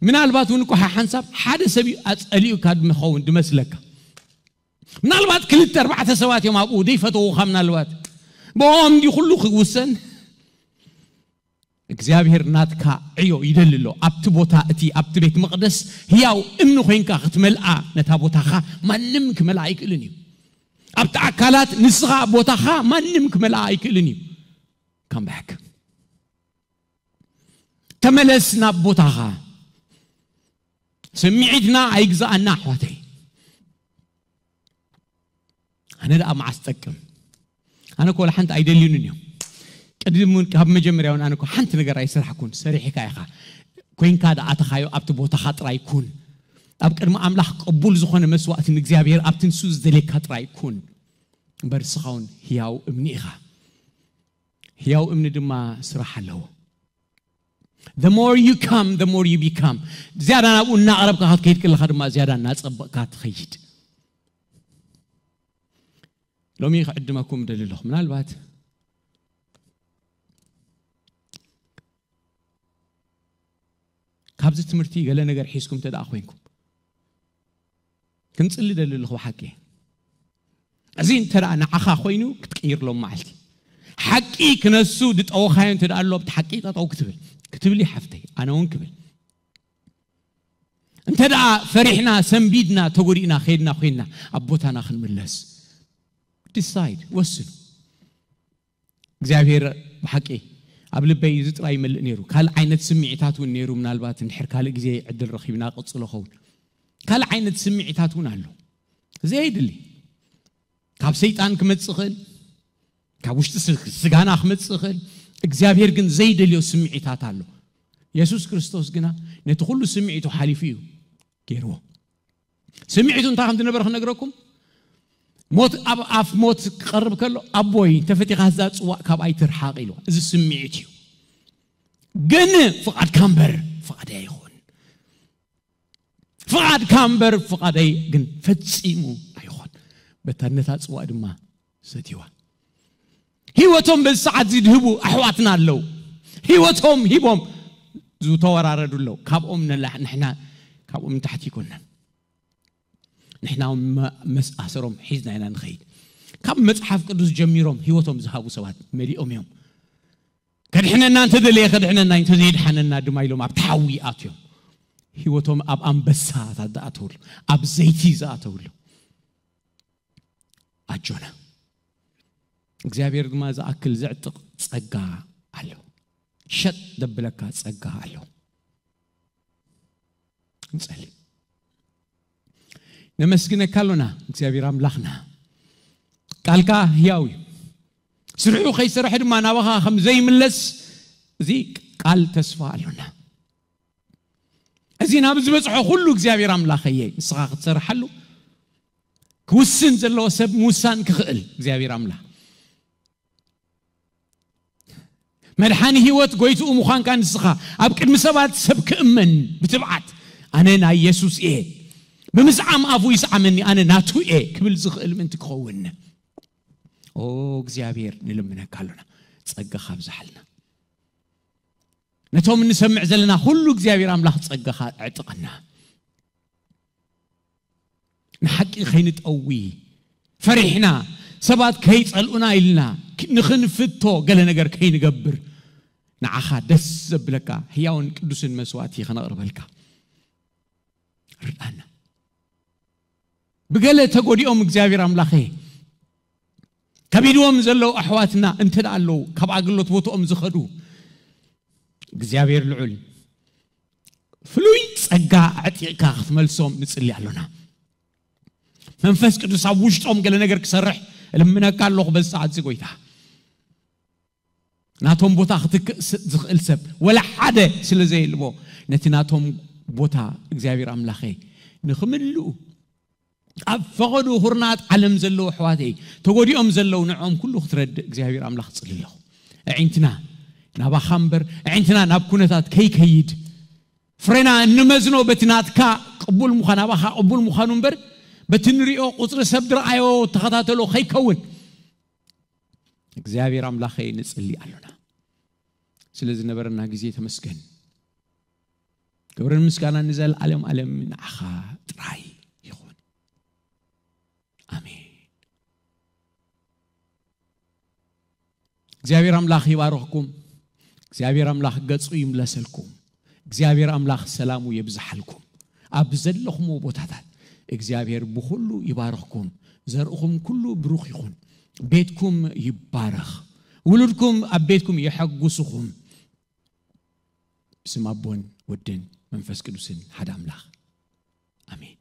ምናልባት እውን እኮ ሓሓንሳብ ሓደ ሰብ እዩ ኣጸሊኡካ ድመኸውን ድመስለካ። ምናልባት ክልተ ኣርባዕተ ሰባት እዮም ኣብኡ ዘይፈተውኻ። ምናልባት ብኦም እንዲ ኩሉ ክውሰን እግዚኣብሔር ናትካ ዕዮ ይደሊ ኣሎ። ኣብቲ ቦታ እቲ ኣብቲ ቤት መቕደስ ህያው እምኒ ኮይንካ ክትመልኣ ነታ ቦታኻ ማንም ክመልኣ ኣይክእልን እዩ። ኣብቲ ኣካላት ንስኻ ቦታኻ ማንም ክመልኣ ኣይክእልን እዩ። ካም ባክ ተመለስ ናብ ቦታኻ። ስምዒትና ኣይግዛኣና ኣሕዋተይ። ኣነ ደኣ መዓስ ጠቅም? ኣነ እኮ ወላ ሓንቲ ኣይደልዩንን እዮም። ቅድም እውን ካብ መጀመርያ እውን ኣነ እኮ ሓንቲ ነገር ኣይሰራሕኩን። ሰሪሕካ ኢኻ ኮይንካ ደኣ ኣተኻዮ ኣብቲ ቦታኻ ጥራይ ኩን። ኣብ ቅድሚ ኣምላኽ ቅቡል ዝኾነ መስዋእቲ ንእግዚኣብሔር ኣብቲ ንሱ ዝደልየካ ጥራይ ኩን። እምበር ንስኻ እውን ህያው እምኒ ኢኻ። ህያው እምኒ ድማ ስራሕ ኣለዎ። The more you come, the more you become. ዝያዳ ናብኡ እናቐረብካ ክትከይድ ከለኻ ድማ ዝያዳ እናጸበቕካ ትኸይድ። ሎሚ ክዕድመኩም ደሊ ኣለኹ። ምናልባት ካብዚ ትምህርቲ ገለ ነገር ሒዝኩም እንተ ደኣ ኮይንኩም፣ ክንጽሊ ደሊ ኣለኹ ብሓቂ። እዚ እንተ ደኣ ንዓኻ ኮይኑ ክትቅይር ሎም መዓልቲ ሓቂ ክነሱ ዝጠወኻዮ እንተ ደኣ ኣሎ ኣብቲ ሓቂ ጠጠው ክትብል ክትብል ሓፍተይ ኣነ እውን ክብል። እንተ ደኣ ፈሪሕና ሰንቢድና ተጎዲእና ከይድና ኮይንና ኣብ ቦታና ክንምለስ ዲሳይድ ወስኑ። እግዚኣብሔር ብሓቂ ኣብ ልበይ እዚ ጥራይ ይመልእ ነይሩ። ካልእ ዓይነት ስምዒታት እውን ነይሩ። ምናልባት እንድሕር ካልእ ግዜ ዕድል ረኺብና ቀጽሎ ኸውን ካልእ ዓይነት ስምዒታት እውን ኣሎ። ዘየድሊ ካብ ሰይጣን ክመጽእ ይኽእል፣ ካብ ውሽጢ ስ- ስጋና ክመጽእ ይኽእል። እግዚኣብሔር ግን ዘይደልዮ ስምዒታት ኣሎ። የሱስ ክርስቶስ ግና ነቲ ኩሉ ስምዒቱ ሓሊፉ እዩ ገይርዎ። ስምዒቱ እንታይ ከም ዝነበረ ክነግረኩም። ሞት ኣብ ኣፍ ሞት ክቐርብ ከሎ ኣቦይ እንተፈቲኻ እዛ ጽዋእ ካብ ኣይትርሓቕ ኢሉ። እዚ ስምዒት እዩ። ግን ፍቓድካ እምበር ፍቓደይ ኣይኹን። ፍቓድካ እምበር ፍቓደይ ግን ፈጺሙ ኣይኹን። በታ ነታ ጽዋእ ድማ ሰትይዋ። ህይወቶም በዚ ሰዓት እዚ ድህቡ ኣሕዋትና ኣለዉ። ህይወቶም ሂቦም ዝተወራረዱ ኣለዉ። ካብኦም ንላ- ንሕና ካብኦም ንታሕቲ ይኮነን። ንሕና እውን መ- መሰኣሰሮም ሒዝና ኢና ንኸይድ። ካብ መጽሓፍ ቅዱስ ጀሚሮም ህይወቶም ዝሃቡ ሰባት መሊኦም እዮም። ከድሕነና እንተደለየ ከድሕነና እዩ፣ እንተዘይድሓነና ድማ ኢሎም ኣብቲ ሓዊ ኣትዮም። ህይወቶም ኣብ ኣንበሳታት ዝኣተውሉ፣ ኣብ ዘይቲ ዝኣተውሉ። ኣጆና እግዚኣብሔር ድማ ዝኣክል ዘዕጥቕ ጸጋ ኣሎ። ሸጥ ደብለካ ጸጋ ኣሎ። ንጸሊ። ነመስግነካ ኣሎና እግዚኣብሔር ኣምላኽና። ቃልካ ህያው እዩ። ስርሑ ከይሰርሐ ድማ ናባኻ ከም ዘይምለስ እዚ ቃል ተስፋ ኣሎና። እዚ ናብ ዝበጽሖ ኩሉ እግዚኣብሔር ኣምላኸየ ንስኻ ክትሰርሓሉ ክውስን ዘለዎ ሰብ ምውሳን ክኽእል እግዚኣብሔር ኣምላኽ መድሓኒ ህይወት ጎይትኡ ምዃንካ ንስኻ ኣብ ቅድሚ ሰባት ሰብ ክእመን ብትብዓት ኣነ ናይ የሱስ እየ ብምስዓም ኣፉ ይስዓመኒ ኣነ ናቱ እየ ክብል ዝኽእል ምእንቲ ክኸውን ኦ እግዚኣብሔር ንልምነካ ኣሎና ጸጋኻ ኣብዝሓልና ነቶም እንሰምዕ ዘለና ኩሉ እግዚኣብሔር ኣምላኽ ጸጋኻ ዕጥቕና ንሓቂ ከይንጠዊ ፈሪሕና ሰባት ከይጸልኡና ኢልና ንኽንፍቶ ገለ ነገር ከይንገብር ንዓኻ ደስ ዘብለካ ህያውን ቅዱስን መስዋእቲ ከነቕርበልካ ርዳና ብገለ ተጎዲኦም እግዚኣብሔር ኣምላኸ ከቢድዎም ዘለዉ ኣሕዋትና እንተ ኣለዉ ካብ ኣገልግሎት ቦትኦም ዝኸዱ እግዚኣብሔር ልዑል ፍሉይ ጸጋ ኣዕጢቕካ ክትመልሶም ንጽሊ ኣሎና መንፈስ ቅዱስ ኣብ ውሽጦም ገለ ነገር ክሰርሕ እልምነካ ኣለኹ በዚ ሰዓት እዚ ጎይታ ናቶም ቦታ ክትክእ ዝኽእል ሰብ ወላ ሓደ ስለ ዘየልቦ ነቲ ናቶም ቦታ እግዚኣብሔር ኣምላኸ ንኽምልኡ ኣብ ፈቐዱ ኩርናት ዓለም ዘለዉ ኣሕዋተይ ተጎዲኦም ዘለዉ ንዕኦም ኩሉ ክትረድእ እግዚኣብሔር ኣምላኽ ጽሊ ኣለኹ ኣዒንትና ናባኻ እምበር ኣዒንትና ናብ ኩነታት ከይከይድ ፍሬና እንመዝኖ በቲ ናትካ ቅቡል ምዃን ኣባኻ ቅቡል ምዃኑ እምበር በቲ ንሪኦ ቁፅሪ ሰብ ድረኣዮ ተኸታተሎ ከይከውን እግዚኣብሔር ኣምላኸይ ንፅሊ ኣሎና ስለ ዝነበረና ግዜ ተመስገን ክብርን ምስጋና ንዘለኣለም ኣለም ንዓኻ ጥራይ ይኹን ኣሜን እግዚኣብሔር ኣምላኽ ይባርኽኩም እግዚኣብሔር ኣምላኽ ገጹ ይምለሰልኩም እግዚኣብሔር ኣምላኽ ሰላሙ የብዝሓልኩም ኣብ ዘለኹምዎ ቦታታት እግዚኣብሔር ብኹሉ ይባርኽኩም ዘርእኹም ኩሉ ብሩኽ ይኹን ቤትኩም ይባረኽ ውሉድኩም ኣብ ቤትኩም የሐጉስኹም ብስም ኣቦን ወድን መንፈስ ቅዱስን ሓደ ኣምላኽ ኣሜን